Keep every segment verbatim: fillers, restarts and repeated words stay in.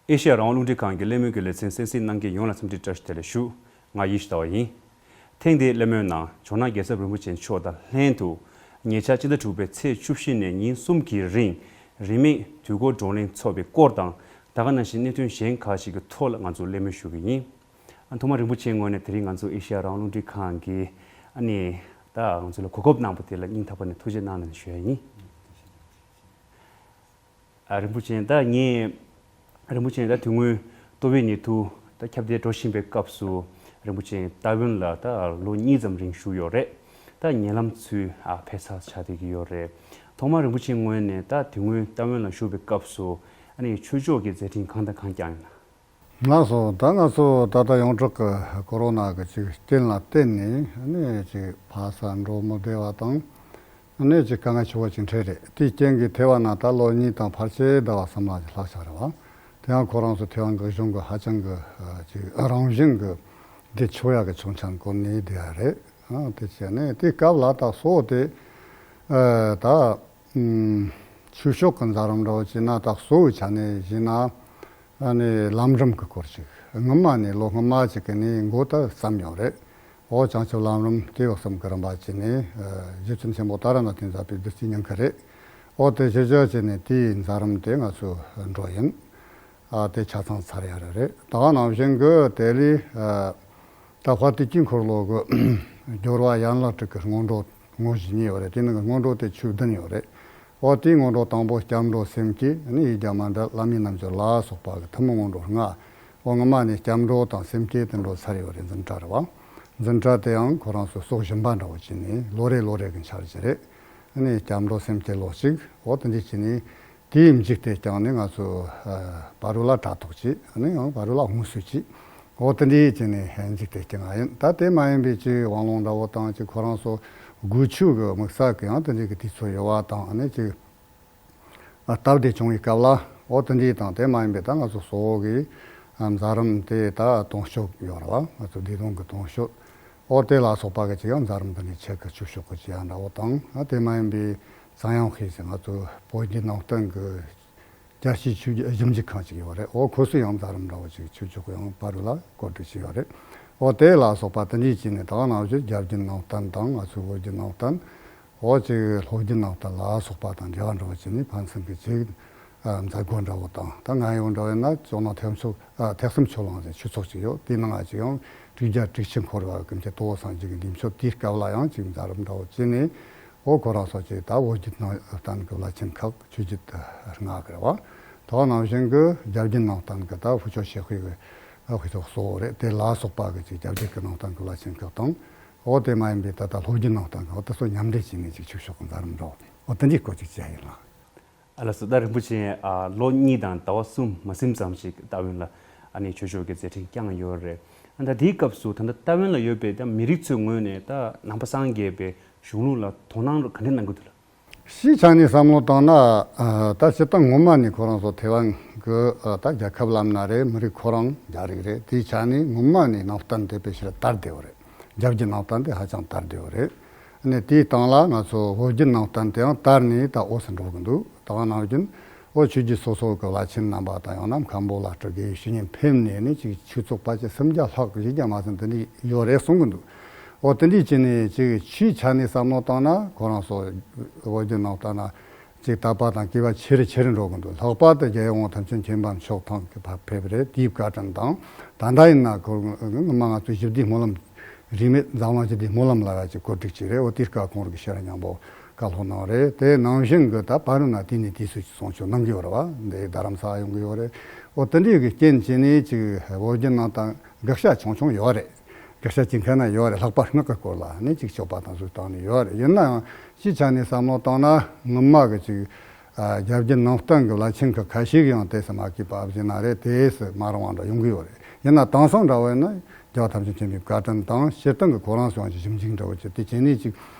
ཨེ་ཤེ་ཡ་རང་དབང་རླུང་འཕྲིན་ཁང་གི་གླེང་མོལ་གྱི་ལེ་ཚན་གསན་གཟིགས་གནང་མཁན་ཡོངས་ལ་འཚམས་འདྲི་བཀྲ་ཤིས་བདེ་ལེགས་ཞུ། ང་ཡེ་ཤེས་ཟླ་བ་ཡིན། ཐེངས་འདིའི་གླེང་མོལ་ནང་ཇོ་ནང་རྒྱལ་ཚབ་རིན་པོ་ཆེ་མཆོག་དང་ལྷན་དུ། ཉེ་ཆར་སྤྱི་ཟླ་དྲུག་པའི་ཚེས་བཅུ་བཞི་ནས་ཉིན་གསུམ་གྱི་རིང་རིན་མེད་དུས་འཁོར་བགྲོ་གླེང་ཚོགས་པའི་སྐོར་དང་། ད་ག་ནང་བཞིན་གནད་དོན་གཞན་ཁག་ཅིག་གི་ཐོག་ལ་ང་ཚོ་གླེང་མོལ་ཞུ་གི་ཡིན། ཨ། ཐོག་མར་རིན་པོ་ཆེའི་ངོས་ནས་དེ་རིང་ང་ཚོ་ཨེ་ཤེ་ཡ་རང་དབང་རླུང་འཕྲིན་ཁང་གི་ཨ་ནི་ད་ང་ཚོ་ལ་གོ་སྐབས་གནང་པ་དེ་ལ་སྙིང་ཐག་པ་ནས་ཐུགས་རྗེ་གནང་ལན་ཞུ་ཡ་ཡིན། ཨ། རིན་པོ་ཆེ། ད་ངས་རིན་པོ་ཆེ་ད་དེ་སྔོན་ཏོག་དབྱིབས་ནད་དུག་ད་ཁྱབ་གདལ་འགྲོ་བཞིན་པའི་སྐབས་སུ་རིན་པོ་ཆེ་ཏཱ་ཝན་ལ་ད་ལོ་གཉིས་ཙམ་རིང་བཞུགས་ཡོད་རེད། ད་ཉེ་ལམ་ཚུར་ཨ་ཕེབས་ཚར་ཆགས་བསྡད་ཀྱི་ཡོད་རེད། ཐོག་མར་རིན་པོ་ཆེའི་ངོས་ནས་ད་དེ་སྔོན་ཏཱ་ཝན་ལ་བཞུགས་པའི་སྐབས་སུ་ཨ་ནི་ཆོས་ཕྱོགས་ཀྱི་མཛད་འཕྲིན་གང་དང་གང་བསྐྱངས་ཡོད་ན། ལགས་སོ། ད་ང་ཚོ་ད་ལྟ་ཡོངས་གྲགས་ཀྱི་ཀོ་རོ་ན་གི་ཅིག་རྐྱེན་ལ་བརྟེན་ནས་ཨ་ནི་ཅིག་ཕ་ས་འགྲོ་མི་བདེ་བ་དང་། ཨ་ནི་ཅིག་དཀའ་ངལ་ཆེ་བོ་ཅིག་འཕྲད་རེད། དེའི་རྐྱེན་གྱིས་ཐེ་ཝན་ན་ད་ལོ་གཉིས་དང་ཕལ་ཆེར་ཟླ་བ་གསུམ་ལ་ཅིག་ལྷག་ཆགས་རེད་བ། དེ་ཡང་ཁོ་རང་ཚོ་ཐེ་ཝན་གྱི་གཞུང་གི་ཧ་ཅང་གི་ཨ་ཅིག་རང་བཞིན་གྱི་བདེ་ཆོག་ཡག་གི་ཆོག་མཆན་བཀོད་ནས་བསྡད་ཡ་རེད། ཨ། དེ་བྱས་ནས་དེའི་སྐབས་ལ་ད་གཙོ་བོ་དེ་ཨ་ད་ཨུམ་ཆོས་ཕྱོགས་ཀྱི་མཛད་རིམ་འདྲ་བོ་བྱས་ན། ད་གཙོ་བོའི་ཆ་ནས་བྱས་ན། ཨ་ནི་ལམ་རིམ་གྱི་སྐོར་ཞིག་སྔོན་མ་ནས་ལོ་སྔོན་མ་ཅིག་གི་ནས་འགོ་ད་བརྩམས་ཡོད་རེད། འོ། བྱང་ཆུབ་ལམ་རིམ་སྐྱེས་བུ་གསུམ་གྱི་རིམ་པ་བྱས་ནས་ཨ་རྗེ་བཙུན་ཆེན་པོ་ཏཱ་ར་ནཱ་ཐའི་མཛད་པའི་བདུད་རྩིའི་ཉིང་ཁུ་རེད། འོ། དེ་ཞེ་ཅག་བྱས་ནས་དེའི་མཛད་རིམ་དེ་ང་ཚོ་འགྲོ་ཡིན། ཨ། དེ་ཆ་ཚང་ཚར་ཡ་རེད། རེད། ད་ག་ནང་བཞིན་གྱི་དེ་ལས་ཨ་ད་དཔལ་དུས་ཀྱི་འཁོར་ལོ་གི་སྦྱོར་བ་ཡན་ལག་དྲུག་གི་སྔོན་འགྲོ་དངོས་གཞི་གཉིས་ཡོད་རེད། དེ་ནང་གི་སྔོན་འགྲོ་དེ་ཆོས་བདུན་ཡོད་རེད། འོ། དེའི་སྔོན་འགྲོ་དང་པོ་སྐྱབས་འགྲོ་སེམས་བསྐྱེད། ཨ་ནི་ཡིག་བརྒྱ་མ་འདྲ་བླ་མའི་རྣལ་འབྱོར་ལ་སོགས་པ་གི་ཐུན་མོང་སྔོན་འགྲོ་ལྔ། འོ། སྔོན་མ་ནས་སྐྱབས་འགྲོ་དང་སེམས་བསྐྱེད་དེ་འགྲོ་ཚར་ཡོད་རེད། འཛིན་གྲྭ་རེད་བ། འཛིན་གྲྭ་དེ་ཡང་ཁོ་རང་ཚོ་སྲོག་ཤིང་པ་འདྲ་བོ་བྱས་ནས་ལོ་རེ་ལོ་རེ་གི་འཆར་གཞི་རེད། ཨ་ནི་སྐྱབས་འགྲོ་སེམས་བསྐྱེད་ལོ་གཅིག་འོ། དེ་འདྲ་བྱས་ནས་དེའི་མཇུག་དེ་བསྐྱངས་ནས་ང་ཚོ་ཨ་བ་རུ་ལ་དྲ་ཐོག་བྱས། ཨ་ནི་ཡང་བ་རུ་ལ་དངོས་སུ་བྱས། འོ། དེ་འདྲ་བྱས་ནས་མཇུག་དེ་བསྐྱངས་ཡིན། ད་དེ་མ་ཡིན་པའི་ཅིག་དབང་ལུང་འདྲ་བོ་དང་ཅིག་ཁོ་རང་ཚོ་དགོས་ཆོས་ཀྱི་དམིགས་བསལ་གྱི་ཡང་དེ་འདྲ་གི་དུས་ཚོད་ཡོད་པ་དང་། ཨ་ནི་ཅིག་ཨ་སྟབས་བདེ་བྱུང་བའི་སྐབས་ལ། འོ། དེ་འདྲ་དང་དེ་མ་ཡིན་པའི་ད་ང་ཚོ་གཙོ་བོ་གི་ཨ་མཛད་རིམ་དེ་ད་དུང་ཞབས་ཡོད་རེད་བ། ང་ཚོ་བདེ་སྟོང་གི་དུང་ཞབས། འོ། དེ་ལ་སོགས་པ་གི་ཅིག་ཡང་མཛད་རིམ་དེ་འདྲའི་ཆེད་ཀྱི་ཆོས་ཕྱོགས་ཀྱི་ཅིག་ཡང་འདྲ་བོ་དང་། ཨ། དེ་མ་ཡིན་པའི་ཙམ་ཡང་ཧི་ཟེར་ང་ཚོ་བོད་བརྒྱུད་ནང་བསྟན་གྱི་རྒྱལ་སྤྱིའི་ཆོས་བརྒྱུད་ཞིབ་འཇུག་ཁང་ཅིག་ཡོད་རེད། འོ། ཁོ་ཚོས་ཡང་མཛད་རིམ་འདྲ་བོ་ཅིག་ཆོས་ཕྱོགས་ཀྱི་ཡང་བར་དུ་ལ་བཀོད་སྒྲིག་བྱས་ཡོད་རེད། འོ། དེ་ལ་སོགས་པ་དེ་འདྲའི་བྱས་ནས་ད་ག་ནང་བཞིན་རྒྱ་བརྒྱུད་ནང་བསྟན་དང་ང་ཚོའི་བོད་བརྒྱུད་ནང་བསྟན། འོ། ཅིག་ལྷོ་བརྒྱུད་ནང་བསྟན་ལ་སོགས་པ་དང་འབྲེལ་བ་འདྲ་བོ་བྱས་ནས་ཕན་ཚུན་གྱི་ཅིག་ཨ་མཛད་སྒོ་འདྲ་བོ་དང་། ད་ང་ཡོང་འདྲ་བོ་ཡིན་ན་ཇོ་ནང་ཐེག་མཆོག་ཨ་ཐེག་གསུམ་ཆོས་གླིང་ཟེར་ཆོས་ཚོགས་ཅིག་ཡོད། དེའི་ནང་ང་ཅིག་ཡང་དྲུག་བརྒྱ་དྲུག་ཅུ་འཁོར་བ་ཀུན་མཁྱེན་ཏུ་བོ་སངས་རྒྱས་ཀྱི་འདི་མཆོད་དེའི་སྐབས་ལ་ཡང་ཅིག་མཛད་རིམ་འདྲ་བོ་བྱས་ནས། འོ། ཁོ་རང་ཚོ་ཅིག་ད་བོད་བརྒྱུད་ནང་བསྟན་གྱི་བླ་ཆེན་ཁག་ཆོས་བརྒྱུད་ལྔ་གི་རེད་བ། དེ་ནང་བཞིན་གྱི་རྒྱ་བརྒྱུད་ནང་བསྟན་གྱི་ད་ཧུ་ཆོ་ཞེ་ཧུའི་གི་ཧུ་ཆོ་གཙོ་བོ་རེད། དེ་ལ་སོགས་པ་གི་ཅིག་རྒྱ་བརྒྱུད་ཀྱི་ནང་བསྟན་གྱི་བླ་ཆེན་ཁག་དང་། འོ། དེ་མ་ཡིན་པའི་ད་ལྟ་ལྷོ་བརྒྱུད་ནང་བསྟན་གྱི་འོ་དེ་ཚོ་མཉམ་འབྲེལ་བྱས་ནས་ཅིག་ཆོས་ཕྱོགས་ཀྱི་མཛད་རིམ་འདྲ་བོ་འོ་དེ་འདྲའི་སྐོར་ཅིག་བྱས་ཡིན་ལགས། ཨ་ལགས་སོ། ད་རིན་པོ་ཆེ་ཨ་ལོ་གཉིས་དང་ཟླ་བ་གསུམ་མ་ཟིན་ཙམ་ཞིག་ཏཱ་ཝན་ལ་ཨ་ནི་ཆོས་ཕྱོགས་ཀྱི་མཛད་འཕྲིན་བསྐྱངས་ཡོད་རེད། ཨ་ད་དེའི་སྐབས་སུ་ད་ལྟ་ཏཱ་ཝན་ལ་ཡོད་པའི་ད་མི་རིགས་ཚོའི་ངོས་ནས་ད་ནང་པ་སངས་རྒྱས་པའི་གཞུང་ལུགས་ལ་དོ་སྣང་ག་འདྲ་གནང་གི་འདུག་ལགས། སྤྱིའི་ཆ་ནས་བསམ་བློ་བཏང་ན། ཨ་ད་སྤྱིར་བཏང་སྔོན་མ་ནས་ཁོ་རང་ཚོ་ཐེ་ཝན་གྱི་ཨ་ད་རྒྱལ་ཁབ་ལབ་ན་རེད། མི་རིགས་ཁོ་རང་རྒྱ་རིགས་རེད། དེའི་ཆ་ནས་སྔོན་མ་ནས་ནང་བསྟན་དེ་དཔེ་ཞེ་དྲག་དར་བསྡད་ཡོད་རེད། རྒྱ་བརྒྱུད་ནང་བསྟན་དེ་ཧ་ཅང་དར་བསྡད་ཡོད་རེད། ཨ་ནི་དེའི་སྟེང་ལ་ང་ཚོ་བོད་བརྒྱུད་ནང་བསྟན་དེ་ཡང་དར་ནས་ད་འོས་སུ་འགྲོ་གི་འདུག། ད་ག་ནང་བཞིན་འོ་ཆོས་བརྒྱུད་སོ་སོ་གི་བླ་ཆེན་རྣམ་པ་དང་། ཡང་ན་མཁན་པོ་བླ་སྤྲུལ་དགེ་བའི་བཤེས་གཉེན་ཕེབས་ནས་ནི་ཅིག་ཆོས་ཚོགས་ཕལ་ཆེར་སུམ་བརྒྱ་ལྷག་བཞི་བརྒྱ་མ་ཟིན་དེ་འདྲ་ཡོད་རེད་གསུང་གི་འདུག། འོ་དེ་འདྲའི་བྱས་ནས་ཅིག་ཆོས་ཆ་ནས་བསམ་བློ་བཏང་ན་ཁོ་རང་ཚོ་བོད་བརྒྱུད་ནང་བསྟན་ན་ཅིག་དར་བ་དང་སྐྱེ་བ་ཆེ་རུ་ཆེ་རུ་འགྲོ་གི་འདུག། ལྷག་པར་དུ་རྒྱལ་ཡོངས་ཐམས་ཅད་མཁྱེན་པ་མཆོག་ཐང་གི་ཕར་ཕེབས་རེད། དེའི་བཀའ་དྲིན་དང་། ད་ལྟ་ཡིན་ན་ཁོ་སྔོན་མ་ང་ཚོའི་ཞི་བདེའི་སྨོན་ལམ། རིས་མེད་འཛམ་གླིང་ཞི་བདེའི་སྨོན་ལམ་ལབ་ཡ་ཅིག་བཀོད་སྒྲིག་བྱས་རེད། འོ་དེའི་སྐབས་ཁོང་རང་གི་ཤེས་རབ་སྙིང་པོ་བཀའ་སློབ་གནང་རེད། དེ་ནང་བཞིན་གྱི་ད་བར་དུ་ན་དེ་ནས་དུས་སུ་ཅིག་གསུང་ཆོས་གནང་གི་ཡོད་རེད་བ། འདི་རྡ་རམ་ས་ལ་ཡོང་གི་ཡོད་རེད། འོ་དེ་འདྲའི་གི་རྐྱེན་བྱས་ནས་ཅིག་བོད་བརྒྱུད་ནང་བསྟན་དགག་བྱ་ཆུང་ཆུང་ཡོད་རེད། དགག་བྱ་ཅིག་མཁན་ན་ཡོད་རེད། ལྷག་པར་སྔགས་ཀྱི་སྐོར་ལ་ནི་ཅིག་སྤྱོད་པ་དང་ཟུར་བཏང་ནས་ཡོད་རེད། ཡིན་ནའང་སྤྱིའི་ཆ་ནས་བསམ་བློ་བཏང་ན་སྔོན་མ་གི་ཅིག་ཨ་རྒྱ་བརྒྱུད་ནང་བསྟན་གྱི་བླ་ཆེན་ཁག་ཁ་ཤས་ཀྱིས་ཡང་དེ་ཙམ་མ་གི་བབ་བཞིན་ན་རེད། དེ་སུ་མ་རུང་བ་འདྲ་ཡོང་གི་ཡོད་རེད། ཡིན་ན་དེང་སང་འདྲ་བོ་ཡིན་ན་རྒྱལ་བ་ཐམས་ཅད་མཁྱེན་པའི་བཀའ་དྲིན་དང་། སྤྱིར་བཏང་གི་ཁོ་རང་ཚོའང་ཅིག་ཞིབ་འཇུག་འདྲ་བོ་བྱས་ཏེ་བྱས་ནས་ཅིག་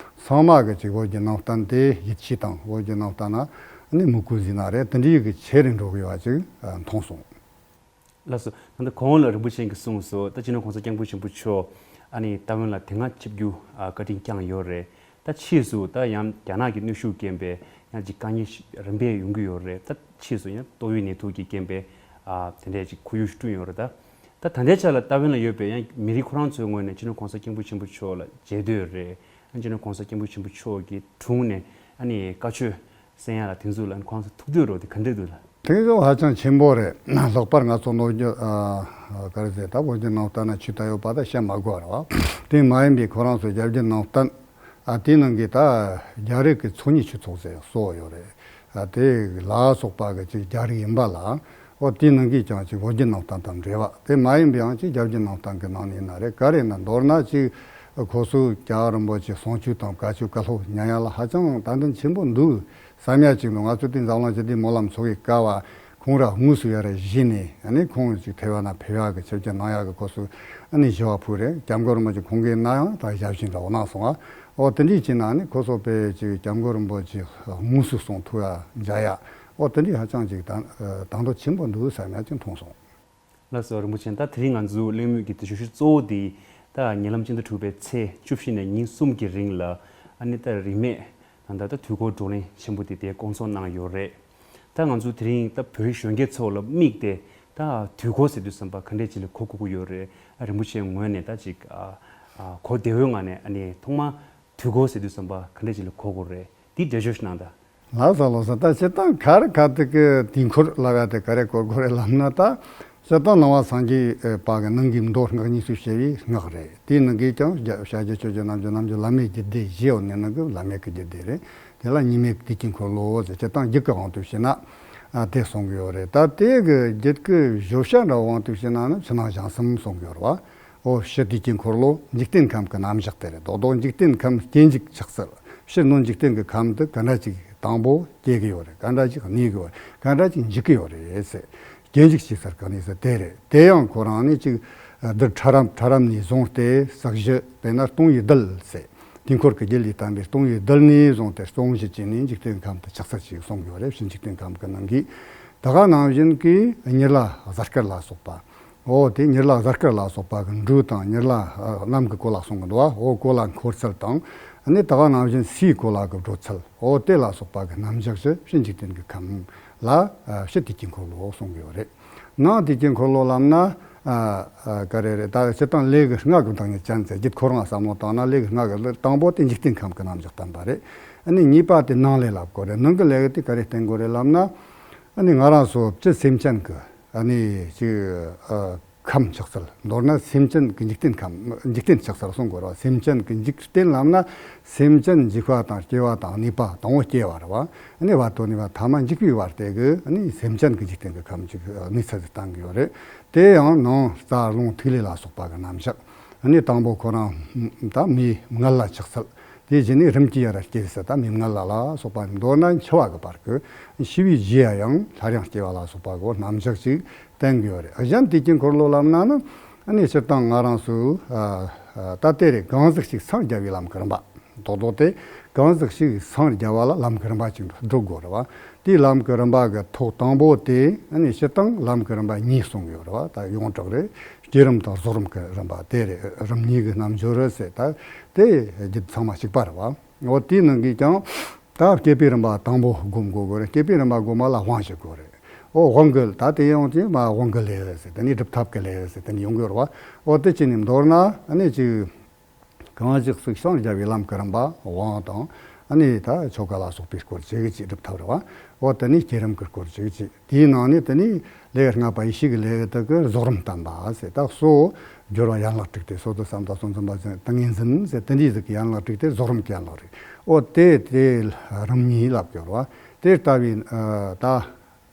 ཚང་མ་གི་ཅིག་བོད་ཀྱི་ནང་བསྟན་དེ་ཡིད་ཆེས་དང་། བོད་ཀྱི་ནང་བསྟན་ན་ནི་མོས་གུས་ཟེར་ན་རེད། དེ་འདྲའི་གི་ཆེ་རུ་འགྲོ་གི་ཡོད་པ་ཅིག་མཐོང་སོང་། ལགས་སོ། ད་ལྟ་གོང་ལ་རིན་པོ་ཆེ་གིས་གསུངས་སོང་། ད་སྤྱི་ནོར་༸གོང་ས་༸སྐྱབས་མགོན་ཆེན་པོ་མཆོག་ཨ་ནི་ཏཱ་ཝན་ལ་དེ་སྔ་ཆིབས་བསྒྱུར་ཨ་བཀའ་དྲིན་བསྐྱངས་ཡོད་རེད། ད་ཕྱིས་སུ་ད་ཡང་རྒྱ་ནག་གི་གནོན་ཤུགས་རྐྱེན་པས་ཡང་ཅིག་དཀའ་ངལ་རིམ་པས་ཡོང་གི་ཡོད་རེད། ད་ཕྱིས་སུ་ཡང་ཏོག་དབྱིབས་ནད་དུག་གི་རྐྱེན་པས་ ཨ་དེ་འདྲས་ཅིག་ཁོར་ཡུག་ཞིག་བསྐྲུན་ཡོད་རེད་ད། ད་ད་ལྟའི་ཆ་ལ་ཏཱ་ཝན་ལ་ཡོད་པའི་ཡང་མི་རིགས་ཁོ་རང་ཚོའི་ངོས་ནས་སྤྱི་ནོར་༸གོང་ས་༸སྐྱབས་མགོན་ཆེན་པོ་མཆོག་ལ་མཇལ་འདོད་རེད། ཨ་སྤྱི་ནོར་༸གོང་ས་༸སྐྱབས་མགོན་ཆེན་པོ་མཆོག་གི་དྲུང་ནས་ཨ་ནི་བཀའ་ཆོས་གསན་ཡ་ལ་དེ་ཚོ་ལ་ཁོང་ཚོ་ཐུགས་འདོད་རོགས་དེ་ག་འདྲས་འདུག་ལ། དེ་ཚོ་ཧ་ཅང་ཆེན་པོ་རེད། ལྷག་པར་ང་ཚོ་ནོར་རྒྱུ་ཨ་ག་རེ་ཟེར་ད་བོད་བརྒྱུད་ནང་བསྟན་ན་ཆོས་ད་ཡོད་པ་ད་བཤད་མ་དགོས་རེད་བ། དེ་མ་ཡིན་པའི་ཁོ་རང་ཚོ་རྒྱ་བརྒྱུད་ནང་བསྟན་ཨ་དེའི་ནང་གི་ད་རྒྱ་རིགས་ཀྱི་ཚོགས་གཉིས་ཆོས་ཚོགས་ཟེར་གསོ་བ་ཡོད་རེད། ཨ་དེ་ལ་སོགས་པ་གི་ཅིག་རྒྱ་རིགས་ཡིན་པ་ལ། ཨོ་དེའི་ནང་གིས་ཀྱང་ཅིག་བོད་བརྒྱུད་ནང་བསྟན་དང་འབྲེལ་བ། དེ་མ་ཡིན་པའང་ཅིག་རྒྱ་བརྒྱུད་ནང་བསྟན་གི་ནང་ནས་ཡིན་ན་རེད། ག་རེ་ན་མདོར་ན་ཅིག་ཁོ་ཚོས་རྒྱལ་བ་རིན་པོ་ཆེ་གསུང་ཆོས་དང་བཀའ་ཆོས་བཀའ་སློབ་ཉན་ཡ་ལ་ཧ་ཅང་དད་འདུན་ཆེན་པོ་འདུག་བསམ་ཡ་ཅིག་འདུག་ང་ཚོ་དེ་འཛམ་གླིང་ཞི་བདེའི་སྨོན་ལམ་ཚོགས་པའི་སྐབས་ཁོང་ར་དངོས་སུ་ཡར་བཞེས་ནས་ཨ་ནི་ཁོང་ཅིག་ཐེ་བ་ན་ཕེབས་ཡ་གི་ཆིབས་བསྒྱུར་གནང་ཡ་གི་ཁོ་ཚོས་ཨ་ནི་ཞུ་བ་ཕུལ་རེད། སྐྱབས་མགོན་རིན་པོ་ཆེ་ཁོང་གིས་ན་ཡང་ད་ཞབས་ཕྱི་འདྲ་བོ་གནང་སོང་ང་། ཨོ་དེ་འདྲའི་ཅིག་ན་ནི་ཁོ་ཚོ་དཔེ་ཅིག་སྐྱབས་མགོན་རིན་པོ་ཆེ་དངོས་སུ་གསུང་ཐུབ་ཡ་མཇལ་ཡ། ཨོ་དེ་འདྲའི་ཧ་ཅང་ཅིག་དང་དང་དོད་ཆེན་པོ་འདུག་བསམ་ཡ་ཅིག་མཐོང་སོང་། ལགས་སོ་རིན་པོ་ཆེ། ད་དེ་རིང་ང་ཚོའི་གླེང་མོལ་གྱི་དེ་བརྗོད་གཞི་གཙོ་བོ་དེ་ད་ཉེ་ལམ་སྤྱི་ཟླ་དྲུག་པའི་ཚེས་བཅུ་བཞི་ནས་ཉིན་གསུམ་གྱི་རིང་ལ་ཨ་ནི་ད་རིས་མེད་ད་ལྟ་ད་དུས་འཁོར་བགྲོ་གླེང་ཆེན་པོ་དེ་དེ་སྐོང་ཚོགས་གནང་ཡོད་རེད། ད་ང་ཚོ་དེ་རིང་ད་བོད་གཞོན་སྐྱེས་ཚོ་ལ་དམིགས་ཏེ་ད་དུས་འཁོར་ཟེར་དུས་ཙམ་པ་ག་འདྲས་ཅིག་ལ་གོ་དགོས་ཀྱི་ཡོད་རེད། ཨ་རིན་པོ་ཆེའི་ངོས་ནས་ད་ཅིག་ཨ་ཨ་གོ་བདེ་བོའི་ངང་ནས་ཨ་ནི་ཐོག་མ་དུས་འཁོར་ཟེར་དུས་ཙམ་པ་ག་འདྲས་ཅིག་ལ་གོ་དགོས་རེད། དེའི་འགྲེལ་བརྗོད་ཞིག་གནང་དང་། ལགས་སོ་ལགས་སོ། ད་སྤྱིར་བཏང་ག་རེ་ག་དེ་གི་དུས་འཁོར་ལབ་ཡ་དེ་ག་རེ་གོ་དགོས་རེད་ལབ་ན། ད་སྤྱིར་བཏང་ནང་པ་སངས་རྒྱས་པ་གི་ནང་གི་མདོ་སྔགས་གཉིས་སུ་ཕྱེ་བའི་སྔགས་རེད། དེའི་ནང་གི་ཀྱང་བྱ་རྒྱལ་ཆོས་ཀྱི་རྣལ་འབྱོར་རྣལ་འབྱོར་བླ་མེད་རྒྱུད་སྡེ་བཞི་ཡོད་ནས་ནང་གི་བླ་མེད་ཀྱི་རྒྱུད་སྡེ་རེད། དེ་ལ་གཉིས་མེད་དུས་ཀྱི་འཁོར་ལོ་ཟེར་སྤྱིར་བཏང་རྒྱུད་ཀྱི་དབང་དུ་བྱས་ན་ཨ་དེ་གསུང་གི་ཡོད་རེད། ད་དེ་གི་རྒྱུད་ཀྱི་བརྗོད་བྱ་འདྲ་བོ་དབང་དུ་བྱས་ན་ནི་ཕྱི་ནང་གཞན་གསུམ་གསུང་གི་ཡོད་རེད་བ། ཨོ་ཕྱི་དུས་ཀྱི་འཁོར་ལོ་འཇིག་རྟེན་ཁམས་ཀྱི་རྣམ་གཞག་དེ་རེད། རྡོག་རྡོག་འཇིག་རྟེན་ཁམས་སྐྱེ་འཇིག་ཆགས་ཚུལ། ཕྱི་སྣོད་འཇིག་རྟེན་གྱི་ཁམས་དུ་ག་འདྲ་ཅིག་དང་པོ་སྐྱེ་གི་ཡོད་རེད། ག་འདྲ་ཅིག་གནས་གི་ཡོད་རེད། ག་འདྲ་ཅིག་འཇིག་གི་ཡོད་རེད་ཟེར། སྐྱེ་འཇིག་ཆགས་ཚུལ་ག་ནས་ཟེར་དེ་རེད། དེ་ཡང་ཁོ་རང་ནི་ཅིག་བསྡུར་ཕྲ་རབ་ཕྲ་རབ་ནས་བཟུང་སྟེ་ས་བཞི་དཔེར་ན་སྟོང་ཡི་རྡུལ་ཟེར། དུས་འཁོར་གྱི་རྒྱུད་ལས་བསྟན་པའི་སྟོང་ཡི་རྡུལ་ནས་བཟུང་སྟེ་སྟོང་བཞི་བཅུ་ནས་འཇིག་རྟེན་ཁམས་དུ་ཆགས་ཚུལ་ཅིག་གསུང་གི་ཡོད་རེད། ཕྱི་འཇིག་རྟེན་ཁམས་ཀྱི་ནང་གི་ད་ག་ནང་བཞིན་གྱི་གཉིད་ལམ་གཟའ་སྐར་ལ་སོགས་པ། འོ་དེ་གཉིད་ལམ་གཟའ་སྐར་ལ་སོགས་པ་གི་འབྲུ་དང་གཉིད་ལམ་ཨ་གནམ་གྱི་གོ་ལ་གསུང་གི་འདུག་བ། འོ་གོ་ལ་འཁོར་ཚུལ་དང་། ཨ་ནི་ད་ག་ནང་བཞིན་སའི་གོ་ལ་གི་བགྲོད་ཚུལ། འོ་དེ་ལ་སོགས་པ་གི་རྣམ་གཞག་ཅིག་ཕྱི་འཇིག་རྟེན་གྱི་ཁམས་ལ་ཨ་ཕྱི་དུས་ཀྱི་འཁོར་ལོ་གསུང་གི་ཡོད་རེད། ནང་དུས་ཀྱི་འཁོར་ལོ་ལབ་ན་ཨ་ཨ་ག་རེ་རེད། ད་སྤྱིར་བཏང་ལས་ཀྱི་སྔགས་ཀྱི་བདག་ཉིད་ཅན་ཟེར། རྒྱུད་ཁོ་རང་བསམ་བློ་བཏང་ན་ལས་ཀྱི་སྔགས་ཀྱི་དང་པོ་དེ་འཇིག་རྟེན་ཁམས་ཀྱི་རྣམ་གཞག་བསྟན་པ་རེད། ཨ་ནི་གཉིས་པ་དེ་ནང་ལས་ལབ་དགོས་རེད། ནང་གི་ལས་ཀྱི་དེ་ག་རེ་བསྟན་དགོས་རེད་ལབ་ན། ཨ་ནི་ང་རང་ཚོ་སྤྱི་སེམས་ཅན་གྱི་ཨ་ནི་ཅིག་ཨ་ཁམས་ཆགས་ཚུལ། མདོར་ན་སེམས་ཅན་གྱི་འཇིག་རྟེན་ཁམས། འཇིག་རྟེན་ཆགས་ཚུལ་གསུང་དགོས་རེད་བ། སེམས་ཅན་གྱི་འཇིག་རྟེན་ལབ་ན་སེམས་ཅན་འཇིག་པ་དང་སྐྱེ་བ་དང་གནས་པ། དང་པོ་སྐྱེ་བ་རེད་བ། ཨ་ནི་བར་དོ་གནས་པ། ཐ་མ་འཇིག་པའི་བར་དེ་གི་ཨ་ནི་སེམས་ཅན་གྱི་འཇིག་རྟེན་གྱི་ཁམས་ཅིག་གནས་ཚུལ་ཅིག་བསྟན་གྱི་ཡོད་རེད། དེ་ཡང་ནང་རྩ་རླུང་ཐིག་ལེ་ལ་སོགས་པ་གི་རྣམ་གཞག། ཨ་ནི་དང་པོ་ཁོ་རང་ད་མེ་མངལ་ལ་ཆགས་ཚུལ། དེ་རྗེས་ནས་རིམ་གྱིས་ཡར་སྐྱེ་ས་ད་མེ་མངལ་ལ་ལ་སོགས་པ། མདོར་ན་འཆི་བ་གི་བར་གྱི་ཤི་བའི་རྗེས་ཡང་སླར་ཡང་སྐྱེ་བ་ལ་སོགས་པ་གི་རྣམ་གཞག་ཅིག་བསྟན་གྱི་ཡོད་རེད། གཞན་དུས་ཀྱི་འཁོར་ལོ་ལབ་ན་ནི་ཨ་ནི་སྤྱིར་བཏང་ང་རང་ཚོའི་ཨ་ཨ་ད་ལྟ་རེད། གང་ཟག་ཅིག་སངས་རྒྱ་བའི་ལམ་གྱི་རིམ་པ། རྡོག་རྡོག་དེ་གང་ཟག་ཅིག་སངས་རྒྱ་བ་ལ་ལམ་གྱི་རིམ་པ་ཅིག་བསྒྲུབ་དགོས་རེད་བ། དེའི་ལམ་གྱི་རིམ་པ་གི་ཐོག་དང་པོ་དེ་ཨ་ནི་སྤྱིར་བཏང་ལམ་གྱི་རིམ་པ་གཉིས་གསུང་གི་ཡོད་རེད་བ། ད་ཡོངས་གྲགས་རེད། བསྐྱེད་རིམ་དང་རྫོགས་རིམ་གྱི་རིམ་པ་དེ་རེད། རིམ་གཉིས་ཀྱི་རྣལ་འབྱོར་རེད་ཟེར། ད་དེ་རྒྱུད་ཚང་མ་གཅིག་པ་རེད་བ། འོ་དེའི་ནང་གི་ཀྱང་ད་བསྐྱེད་པའི་རིམ་པ་དང་པོ་སྒོམ་དགོས་དགོས་རེད། བསྐྱེད་པའི་རིམ་པ་སྒོམ་པ་ལ་དབང་ཞུ་དགོས་རེད། འོ་དབང་གི་ད་དེ་ཡང་དེ་མ་དབང་གི་ལས་ཟེར། དེ་ནས་སྒྲུབ་ཐབས་ཀྱི་ལས་ཟེར། དེ་ནས་ཡོང་གི་ཡོད་རེད་བ། འོ་དེ་བྱས་ནས་མདོར་ན་ཨ་ནི་ཅིག་གང་ཟག་ཅིག་སངས་རྒྱ་བའི་ལམ་གྱི་རིམ་པ་དབང་དང་། ཨ་ནི་ད་ཆོ་ག་ལ་སོགས་པའི་སྐོར་ཅིག་ཅིག་སྒྲུབ་ཐབས་རེད་བ། འོ་དེ་ནས་བསྐྱེད་རིམ་གྱི་སྐོར་ཅིག་ཅིག་དེའི་ནང་ནས་དེ་ནས་ལས་ལྔ་པ་ཡེ་ཤེས་ཀྱི་ལས་དེ་གི་རྫོགས་རིམ་བསྟན་པ་ཟེར། ད་གཙོ་བོ་སྦྱོར་བ་ཡན་ལག་དྲུག་སྟེ། སོ་ཐར་བསམ་གཏན་གསུམ་འཛིན་པ་ཟེར། ཏིང་ངེ་འཛིན་ཟེར། དེ་འདྲའི་ཟིག་གི་ཡན་ལག་དྲུག་སྟེ། རྫོགས་རིམ་གྱི་ཡན་ལག་རེད། འོ་དེ་དེ་རིམ་གཉིས་ལབ་ཀྱི་ཡོད་རེད་བ། དེ་ལྟ་བུའི་ཨ་ད་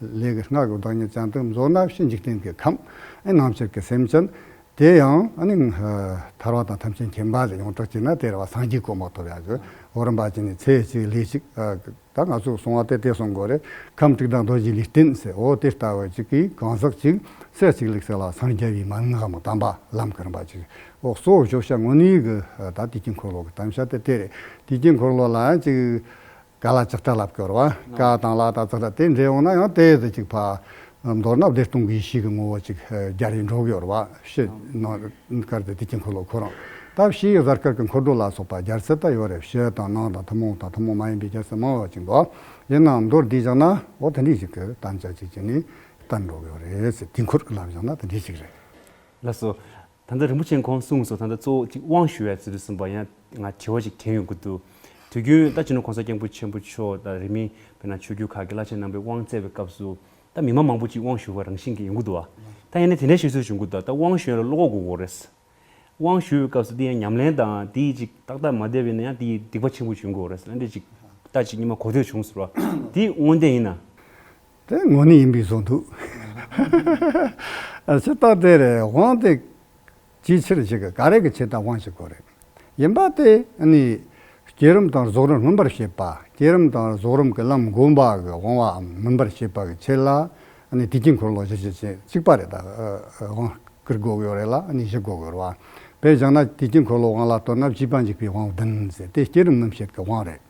ལས་ཀྱི་སྔགས་ཀྱི་བདག་ཉིད་ཅན་དེ་མདོར་ན་ཕྱི་འཇིག་རྟེན་གྱི་ཁམས། ཨེ་ནང་ཕྱིར་གྱི་སེམས་ཅན། དེ་ཡང་ཨ་ནི་ཨ་ཐར་བ་དང་ཐམས་ཅད་མཁྱེན་པ་ཟེར། ཡོངས་གྲགས་བྱས་ན་དེ་རེད་བ། སངས་རྒྱས་གོ་འཕང་ཐོབ་ཡ་གི། འོ་རིམ་པ་བྱས་ནས་ཚེ་གཅིག་ལས་གཅིག་ཨ་ད་ང་ཚོས་གསུང་བ་དེ་དེ་གསུང་དགོས་རེད། ཁམས་དྲུག་དང་རྡོ་རྗེ་ལུས་རྟེན་ཟེར། འོ་དེ་ལྟ་བུ་ཅིག་གིས་གང་ཟག་ཅིག་ཚེ་གཅིག་ལུས་གཅིག་ལ་སངས་རྒྱ་བའི་མན་ངག་མི་བསྟན་པ་ལམ་གྱི་རིམ་པ་ཅིག་འོ་གཙོ་བོ་བརྗོད་བྱ་དངོས་གནས་ཀྱི་ཨ་ད་དུས་ཀྱི་འཁོར་ལོ་གི་བསྟན་བྱ་དེ་དེ་རེད། དུས་ཀྱི་འཁོར་ལོ་ལ་ཅིག་ཀ་ལ་ཙཀྲ་ལབ་ཀྱི་ཡོད་རེད་བ། ཀ་དང་ལ་དང་ཙཀྲ་དེ་འདྲེས་འོང་ན་ཡང་དེ་ཟེར་ཅིག་ཕ། མདོར་ན་བདེ་སྟོང་གི་ཡེ་ཤེས་ཀྱི་ངོ་བོ་ཅིག་རྒྱལ་རིགས་འགྲོ་གི་ཡོད་རེད་བ། ཕྱི་ནང་ཀར་དེ་དུས་ཀྱི་འཁོར་ལོ་ཁོ་རང་། ད་ཕྱིའི་གཟའ་སྐར་གྱི་འཁོར་སྒྲོག་ལ་སོགས་པ་སྦྱར་ཚུལ་ད་ཡོད་རེད། ཕྱི་དང་ནང་དང་ཐུན་མོང་དང་ཐུན་མོང་མ་ཡིན་པའི་སྦྱར་ཚུལ་མང་བ་ཅིག་འདུག་ཡིན་ནའང་མདོར་བསྡུས་བཞག་ན་འོ་དེ་འདྲའི་ཞིག་གི་བསྟན་བྱ་ཅིག་བྱས་ནས་ བསྟན་འགྲོ་གི་ཡོད་རེད་ཟེར། དུས་འཁོར་གྱི་ལམ་བཞག་ན་དེ་འདྲ་ཞིག་རེད། ལགས་སོ། ད་ལྟ་རིན་པོ་ཆེས་གོང་གསུངས་སོང་། ད་ལྟ་གཙོ་བོ་གཅིག་དབང་ཞུ་ཡ་ཟེར་དུས་ཙམ་པ་ཡང་ང་དྲི་བ་ཞིག་དྲན་ཡོང་གི་འདུག་དུས་རྒྱུན་ད་སྤྱི་ནོར་༸གོང་ས་༸སྐྱབས་མགོན་ཆེན་པོ་མཆོག་དང་རིས་མེད་དཔེར་ན་ཆོས་བརྒྱུད་ཁག་གི་བླ་ཆེན་རྣམ་པས་དབང་བསྩལ་བའི་སྐབས་སུ་ད་མི་མང་མང་པོ་ཅིག་དབང་ཞུ་བ་རང་བཞིན་གྱིས་ཡོང་གི་འདུག་བ། ད་ཡིན་ནའི་དེ་འདྲའི་ཤེས་ཚོད་བྱུང་གི་འདུག་ད་དབང་ཞུ་ཡ་ལ་བློ་ཁོག་དགོས་ཀྱི་རེད། དབང་ཞུ་བའི་སྐབས་སུ་དེ་ཡང་ཉམས་ལེན་དང་དེ་ཅིག་ཏག་ཏག་མ་བསྡད་པ་ཡིན་ན་ཡང་དེ་སྡིག་པ་ཆེན་པོ་ཅིག་ཡོང་གི་ཡོད་རེད་ཟེར་ན། འདི་ཅིག་ད་ཅིག་སྙིང་མ་གོ་ཐོས་བྱུང་ཟེར་བ་དེ་དངོས་བདེན་ཡིན་ན། དེ་དངོས་གནས་ཡིན་པའི་བཟོ་འདུག་ཨ་སྤྱིར་བཏང་དེ་རེད། དབང་དེ་ཅིའི་ཕྱིར་ཞིག་ག་རེ་གི་ཆེད་དུ་དབང་ཞིག་དགོས་རེད། ཡིན་པ་དེ་ནི་བསྐྱེད་རིམ་དང་རྫོགས་རིམ་སྨིན་པར་བྱེད་པ། བསྐྱེད་རིམ་དང་རྫོགས་རིམ་གྱི་ལམ་བསྒོམ་པ་གི་དབང་བའམ་སྨིན་པར་བྱེད་པ་གི་ཆེད་ལ་ནི་དུས་ཀྱི་འཁོར་ལོ་བཞི་བཞི་བྱས་གཅིག་པ་རེད། ད་དབང་བསྐུར་དགོས་ཀྱི་ཡོད་རེད་ལ་ནི་བཞི་དགོས་ཀྱི་ཡོད་རེད་བ། དཔེ་བཞག་ན་དུས་ཀྱི་འཁོར་ལོ་དབང་ལ་ལྟོས་ན་བཅས་པ་འཇུག་པའི་དབང་བདུན་ཟེར། དེ་བསྐྱེད་རིམ་སྨིན་བྱེད་ཀྱི་དབང་རེད།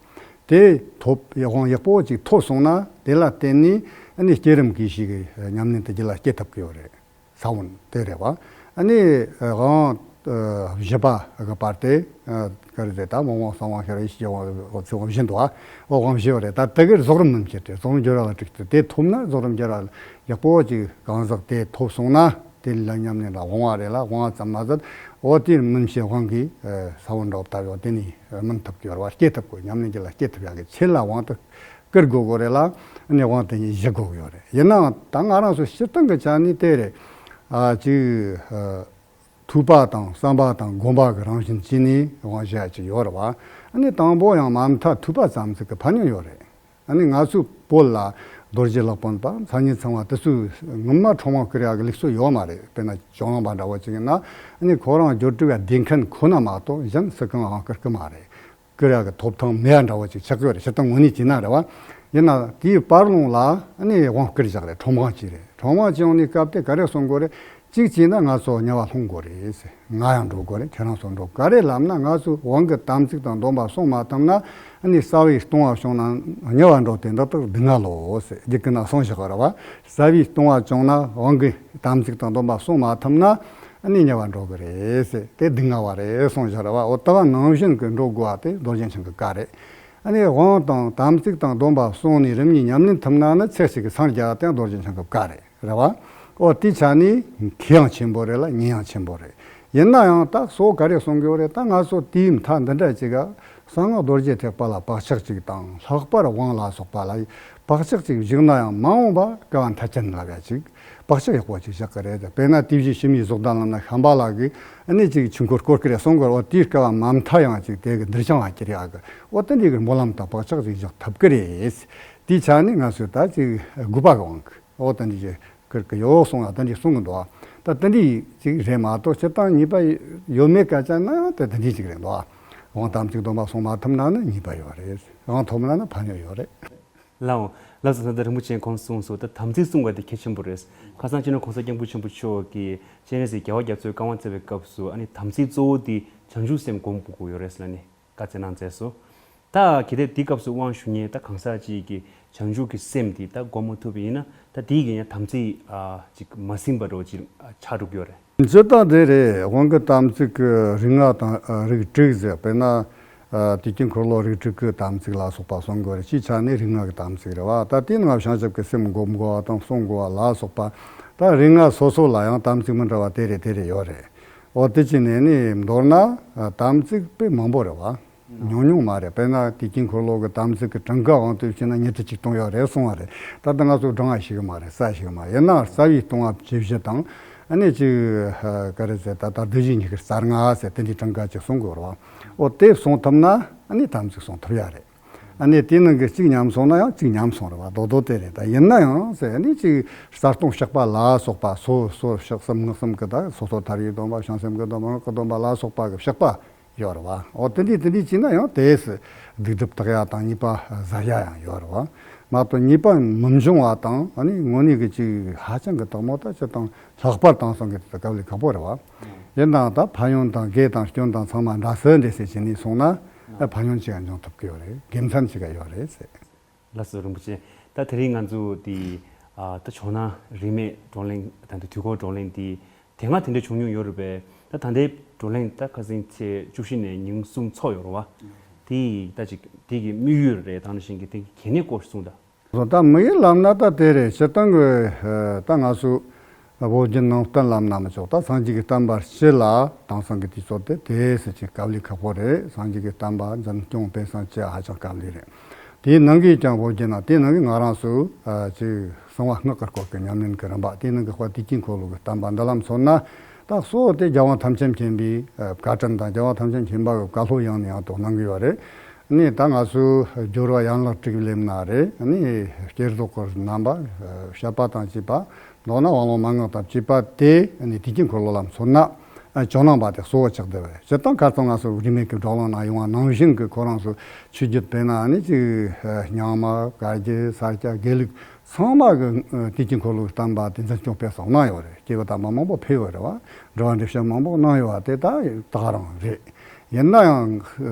དེ་ཐོབ་དབང་ཡག་པོ་ཅིག་ཐོབ་སོང་ན་དེ་ལ་བརྟེན་ནས་ནི་བསྐྱེད་རིམ་གྱི་ཞིག་ཉམས་ལེན་དེ་རྒྱུད་ལ་སྐྱེ་ཐུབ་ཀྱི་ཡོད་རེད། ས་བོན་དེ་རེད་བ། ཨ་ནི་དབང་བཞི་པ་གི་བར་དེ་ག་རེ་ཟེར། ད་མོ་དབང་གསང་དབང་ཤེས་རབ་ཡེ་ཤེས་ཀྱི་དབང་ཚུལ་དབང་བཞི་འདུག་བ། འོ་དབང་བཞི་ཡོད་རེད། ད་དེ་གར་རྫོགས་རིམ་སྨིན་བྱེད་རེད། རྫོགས་རིམ་སྦྱོར་བ་ལ་དྲིལ་ཏེ་དེ་ཐོབ་ན་རྫོགས་རིམ་སྦྱོར་བ་ཡག་པོ་ཅིག་གང་ཟག་དེ་ཐོབ་སོང་ན་དེ་ལ་ཉམས་ལེན་ལ་དབང་བ་རེད་ལ། དབང་བ་ཙམ་མ་ཟད་འོ་དེའི་སྨིན་བྱེད་དབང་གིས་ས་བོན་འདྲ་བོ་ལྟ་བུ་དེ་ནས་སྨིན་ཐུབ་ཀྱི་ཡོད་རེད་བ། སྐྱེ་ཐུབ་ཀྱི་ཉམས་ལེན་གྱི་ལ་སྐྱེ་ཐུབ་ཡག་གི་ཆེད་ལ་དབང་དུ་བསྐུར་དགོས་ཀྱི་རེད་ལ། ཨ་ནི་དབང་དེ་ཉིད་བཞི་དགོས་ཀྱི་ཡོད་རེད། ཡིན་ནའང་ད་ང་རང་ཚོ་སྤྱིར་བཏང་གི་ཆ་ནས་དེ་རེད། ཨ་ཅིག་ཨ་ཐོས་པ་དང་བསམ་པ་དང་སྒོམ་པ་གི་རང་བཞིན་གྱིས་ནི་དབང་བཞི་ཡ་ཅིག་ཡོད་རེད་བ། ཨ་ནི་དང་པོ་ཡང་མ་མཐའ་ཐོས་པ་ཙམ་ཞིག་གི་ཕན་ཡོན་ཡོད་རེད། ཨ་ནི་ང་ཚོའི་བོད་ལ་རྡོ་རྗེ་སློབ་དཔོན་པ་མཚན་ཉིད་ཚང་བ་དེ་ཚོས་ངོ་མ་ཁྲོམ་དབང་བསྐུར་ཡག་གི་ལུགས་སྲོལ་ཡོད་མ་རེད། དཔེར་ན་ཇོ་ནང་པ་འདྲ་བོ་ཅིག་ཡིན་ན་ཨ་ནི་ཁོ་རང་སྒྱུ་འཕྲུལ་བ་བསྡུས་མཁན་ཁོ་ན་མ་གཏོགས་གཞན་སུ་གང་དབང་བསྐུར་གི་མ་རེད། བསྐུར་ཡག་གི་ཐོབ་ཐང་མེད་ཡ་འདྲ་བོ་ཅིག་ཆགས་ཀྱི་ཡོད་རེད། སྤྱིར་བཏང་ངོས་ནས་བྱས་ན་རེད་བ། ཡིན་ན་དེའི་བར་ལོང་ལ་ཨ་ནི་དབང་བསྐུར་བཞག་རེད། ཁྲོམ་དབང་བྱས་རེད། ཁྲོམ་དབང་བྱས་ཡོང་ནས་སྐབས་དེ་ག་རེ་གསུང་དགོས་རེད། གཅིག་བྱས་ན་ང་ཚོ་དམྱལ་བ་ལྷུང་དགོས་རེད་ཟེར། ང་ཡང་འགྲོ་དགོས་རེད། ཁྱེད་རང་ཚོ་འགྲོ། ག་རེ་ལབ་ན་ང་ཚོ་དབང་གི་དམ་ཚིག་དང་སྡོམ་པ་སྲུང་མ་ཐུབ་ན་ཨ་ནི་རྩ་བའི་ལྟུང་བ་བྱུང་ན་དམྱལ་བ་འགྲོ་དེ་འདི་དག་སྡུག་བསྔལ་ལོ་ཟེར། རྒྱུད་ཀྱི་ནང་གསུངས་བཞག་རེད་བ། རྩ་བའི་ལྟུང་བ་བྱུང་ན་དབང་གི་དམ་ཚིག་དང་སྡོམ་པ་སྲུང་མ་ཐུབ་ན་ཨ་ནི་དམྱལ་བ་འགྲོ་གི་རེད་ཟེར། དེ་སྡུག་བསྔལ་བ་རེད་གསུངས་བཞག་རེད་བ། འོ་ད་བ་ནང་བཞིན་གྱི་འགྲོ་དགོས་པ་དེ་རྡོ་རྗེ་འཆང་གི་བཀའ་རེད། ཨ་ནི་དབང་དང་དམ་ཚིག་དང་སྡོམ་པ་སྲུང་ནས་རིམ་གཉིས་ཉམས་ལེན་ཐུབ་ན་ནི་ཚེ་གཅིག་གི་སངས་རྒྱ་བ་དེ་རྡོ་རྗེ་འཆང་གི་བཀའ་རེད། རེད་བ། ཨོ་དེའི་ཆ་ནས་མཁས་ཡང་ཆེན་པོ་རེད་ལ་ཉན་ཡང་ཆེན་པོ་རེད། ཡིན་ན་ཡང་ད་གཙོ་བོ་ག་རེ་གསུང་གི་ཡོད་རེད། ད་ང་ཚོ་དེའི་མཐའ་འདི་འདྲ་ཅིག་ག་གསང་སྔགས་རྡོ་རྗེ་ཐེག་པ་ལ་བག་ཆགས་ཅིག་དང་ལྷག་པར་དབང་ལ་སོགས་པ་ལ་བག་ཆགས་ཅིག་བཞག་ན་ཡང་མ་འོངས་པ་སྐལ་བ་མཐར་ཕྱིན་ལབ་ཡ་ཅིག་བག་ཆགས་ཡག་པོ་ཅིག་བཞག་གི་རེད། དཔེར་ན་དེ་བཞིན་གཤེགས་མའི་གཟུགས་དང་ལམ་ན་ཤམྦྷ་ལ་གི་ཨ་ནི་ཅིག་ཆོས་འཁོར་བསྐོར་གི་རེད་གསུང་གི་རེད། འོ་དེའི་སྐལ་བ་མ་མཐའ་ཡང་ཅིག་དེ་གི་འདིར་བྱང་བ་གྱུར་ཡག་གི་འོ་དེ་འདྲའི་གི་སྨོན་ལམ་དང་བག་ཆགས་ཅིག་བཞག་ཐུབ་གི་རེད། དེའི་ཆ་ནས་ང་ཚོས་ད་ཅིག་དགོས་པ་གི་དབང་གི་འོ་དེ་འདྲའི་ཅིག་བསྐུར་གི་ཡོད་གསུང་ཡ་དེ་འདྲའི་གསུང་གི་འདུག་ད་དེ་འདྲའི་ཅིག་རེད་མ་གཏོགས་སྤྱིར་བཏང་ཉེས་པ་ཡོད་མེད་སྐད་ཆ་ན་ཡང་དེ་དེ་འདྲའི་ཅིག་རེད་འདུག་དབང་དམ་ཚིག་སྡོམ་པ་སྲུང་མ་ཐུབ་ན་ནི་ཉེས་པ་ཡོད་རེད། དབང་ཐོབ་ན་ནི་ཕན་ཡོན་ཡོད་རེད། ལའོ། ལགས་སོ། ད་ལྟ་རིན་པོ་ཆེས་གོང་གསུངས་སོང་། ད་དམ་ཚིག་བསྲུང་བ་དེ་གལ་ཆེན་པོ་རེད། ཁ་སང་སྤྱི་ནོར་༸གོང་ས་༸སྐྱབས་མགོན་ཆེན་པོ་མཆོག་གིས་སྤྱན་རས་གཟིགས་རྒྱལ་བ་རྒྱ་མཚོའི་བཀའ་དབང་སྩལ་བའི་སྐབས་སུ་ཨ་ནི་དམ་ཚིག་གཙོ་བོ་དེ་བྱང་ཆུབ་སེམས་སྒོམ་དགོས་ཀྱི་ཡོད་རེད་ཟེར་ནས་བཀའ་སྩལ་གནང་མཛད་སོང་། ད་གལ་ཏེ་དེའི་སྐབས་སུ་དབང་ཞུ་མཁན་ད་གང་ཟག་ཅིག་གིས་བྱང་ཆུབ་ཀྱི་སེམས་དེ་ད་སྒོམ་མ་ཐུབ་པ་ཡིན་ན་ད་དེའི་གི་ཡང་དམ་ཚིག་ཨ་ཅིག་མ་ཟིན་པ་འདྲ་བོ་ཅིག་ཆགས་འགྲོ་གི་ཡོད་རེད། སྤྱིར་བཏང་དེ་རེད། དབང་གི་དམ་ཚིག་གི་རིགས་ལྔ་དང་ཨ་རིགས་དྲུག་ཟེར། དཔེར་ན། ཨ་དུས་ཀྱི་འཁོར་ལོ་རིགས་དྲུག་གི་དམ་ཚིག་ལ་སོགས་པ་གསུང་དགོས་རེད། སྤྱིའི་ཆ་ནས་རིགས་ལྔ་གི་དམ་ཚིག་རེད་བ། ད་དེའི་ནང་བྱང་ཆུབ་ཀྱི་སེམས་སྒོམ་དགོས་པ་དང་བསྲུང་དགོས་པ་ལ་སོགས་པ། ད་རིགས་ལྔ་སོ་སོ་ལ་ཡང་དམ་ཚིག་མི་འདྲ་བ་དེ་རེ་དེ་རེ་ཡོད་རེད། འོ་དེ་ཅི་ནས་ནི་མདོར་ན་ཨ་དམ་ཚིག་དཔེ་མང་པོ་རེད་བ། ཉུང་ཉུང་མ་རེད། དཔེར་ན་དུས་ཀྱི་འཁོར་ལོ་གི་དམ་ཚིག་གི་གྲངས་ཀ་དབང་དུ་བྱས་ན་ཉི་ཁྲི་ཆིག་སྟོང་ཡོད་རེད་གསུང་བ་རེད། ད་ལྟ་ང་ཚོ་བགྲང་བ་ཤེས་གི་མ་རེད། ས་ཤེས་གི་མ་རེད། ཡིན་ནའང་རྩ་བའི་ལྟུང་བ་བཅུ་བཞི་དང་ཨ་ནི་ཅིག་ཨ་ག་རེ་ཟེར། ད་ལྟ་བདུད་བཞི་ཉི་ཤུ་རྩ་ལྔ་ཟེར་དེ་འདྲའི་གྲངས་ཀ་ཅིག་གསུང་དགོས་རེད་བ། འོ་དེ་བསྲུང་ཐུབ་ན་ཨ་ནི་དམ་ཚིག་བསྲུང་ཐུབ་ཡ་རེད། ཨ་ནི་དེའི་ནང་གི་གཅིག་ཉམས་སོང་ན་ཡང་གཅིག་ཉམས་སོང་རེད་བ། རྡོག་རྡོག་དེ་རེད། ད་ཡིན་ན་ཡང་ཟེར་ཨ་ནི་ཅིག་གསལ་སྟོང་བཤགས་པ་ལ་སོགས་པ་སོ་སོ་བཤགས་སེམས་ངོ་སེམས་ཀྱི་ད་སོ་སོ་ཐར་པའི་སྡོམ་པ་བྱང་སེམས་ཀྱི་སྡོམ་པ་སྔགས་ཀྱི་སྡོམ་པ་ལ་སོགས་པ་གི་བཤགས་པ་ཡོད་རེད་བ། འོ་དེ་འདྲའི་དེ་འདྲའི་བྱས་ན་ཡང་དེས་སྡིག་སྒྲིབ་དག་ཡ་དང་ཉེས་པ་ཟད་ཡ་ཡང་ཡོད་རེད་བ། མ་གཏོགས་ཉེས་པ་མི་འབྱུང་བ་དང་ཨ་ནི་དངོས་གནས་ཀྱི་ཅིག་ཧ་ཅང་གི་དག་མོ་ད་ཅི་དང་ལྷག་པར་དེང་སང་གི་དེ་དཀའ་ལས་ཁག་པོ་རེད་བ། ཡིན་ནའང་ད་ཕན་ཡོན་དང་དགེ་དང་སྐྱོན་དང་ཚང་མ་འདྲ་སེ་འདྲ་སེ་བྱས་ནས་སོང་ན་ཨ་ཕན་ཡོན་ཅིག་འབྱུང་ཐུབ་ཀྱི་ཡོད་རེད། དགེ་མཚན་ཅིག་ཡོད་རེད་ཟེར། ལགས་སོ་རིན་པོ་ཆེ། ད་དེ་རིང་ང་ཚོ་དེ་ཨ་ད་ཇོ་ནང་རིས་མེད་བགྲོ་གླེང་ད་ལྟ་དུས་འཁོར་བགྲོ་གླེང་དེ་དེ་སྔ་དེ་འདྲ་བྱུང་མྱོང་ཡོད་རེད་པས། ད་ད་ལྟའི་བགྲོ་གླེང་ད་ཁ་སང་ཚེས་བཅུ་བཞི་ནས་ཉིན་གསུམ་ཚོགས་ཡོད་རེད་བ། དེ་ད་ཅིག་དེ་གི་དམིགས་ཡུལ་རེད་དང་ནང་བཞིན་གྱི་དེ་གི་གལ་གནད་སྐོར་གསུངས་དང་། སོ་ད་དམིགས་ཡུལ་ལབ་ན་ད་དེ་རེད། སྤྱིར་བཏང་གི་ད་ང་ཚོ་བོད་བརྒྱུད་ནང་བསྟན་ལབ་ན་མི་ཆོག་ད་སངས་རྒྱས་ཀྱི་བསྟན་པ་སྤྱི་ལ་དེང་སང་གི་དུས་ཚོད་དེ་དེ་སྲིད་ཀྱི་དཀའ་ལས་ཁག་པོ་རེད། སངས་རྒྱས་ཀྱི་བསྟན་པ་འཛིན་སྐྱོང་སྤེལ་གསུམ་བྱེད་ཧ་ཅང་དཀའ་ལས་རེད། དེའི་ནང་གི་ཀྱང་བོད་བརྒྱུད་ནང་དེའི་ནང་གི་ང་རང་ཚོ་ཅིག་གསང་བ་སྔགས་ཀྱི་སྐོར་གྱི་ཉམས་ལེན་གྱི་རིམ་པ། དེའི་ནང་གི་དཔལ་དུས་ཀྱི་འཁོར་ལོ་གི་བསྟན་པ་འདི་ལ་མཚོན་ན། ད་གཙོ་བོ་དེ་རྒྱལ་དབང་ཐམས་ཅད་མཁྱེན་པའི་བཀའ་དྲིན་དང་རྒྱལ་དབང་ཐམས་ཅད་མཁྱེན་པ་གི་བཀའ་སློབ་ཡང་ནས་ཡང་དུ་གནང་གི་ཡོད་རེད། ནས་ད་ང་ཚོའི་སྦྱོར་བ་ཡན་ལག་དྲུག་ལབ་ན་རེད། ནས་བསྐྱེད་རྫོགས་ཀྱི་རྣམ་པ། བཤད་པ་དང་བཅས་པ། མདོར་ན་དབང་ལུང་མན་ངག་དང་བཅས་པ་དེ་ནས་དུས་ཀྱི་འཁོར་ལོ་ལ་མཚོན་ན་ཇོ་ནང་པ་དེ་གཙོ་བོ་ཆགས་བསྡད་པ་རེད། སྤྱིར་བཏང་ཁ་སང་ང་ཚོ་རིས་མེད་ཀྱི་བགྲོ་གླེང་ནང་ཡོང་བ་ནང་བཞིན་གྱི་ཁོ་རང་ཚོ་ཆོས་བརྒྱུད་དཔེར་ན་ནི་ཅིག་རྙིང་མ། བཀའ་བརྒྱུད། ས་སྐྱ། དགེ་ལུགས་ཚང་མ་གི་དུས་ཀྱི་འཁོར་ལོའི་བསྟན་པ་དེ་འཛིན་སྐྱོང་སྤེལ་གསུམ་གནང་ཡོད་རེད། སྐྱེས་བུ་དམ་པ་མང་པོ་ཕེབས་ཡོད་རེད་བ། འགྲོ་བ་འདྲེན་བྱེད་མང་པོ་གནང་ཡོད་བ། དེ་ད་ད་ག་རང་རེད། ཡིན་ན་ཡང་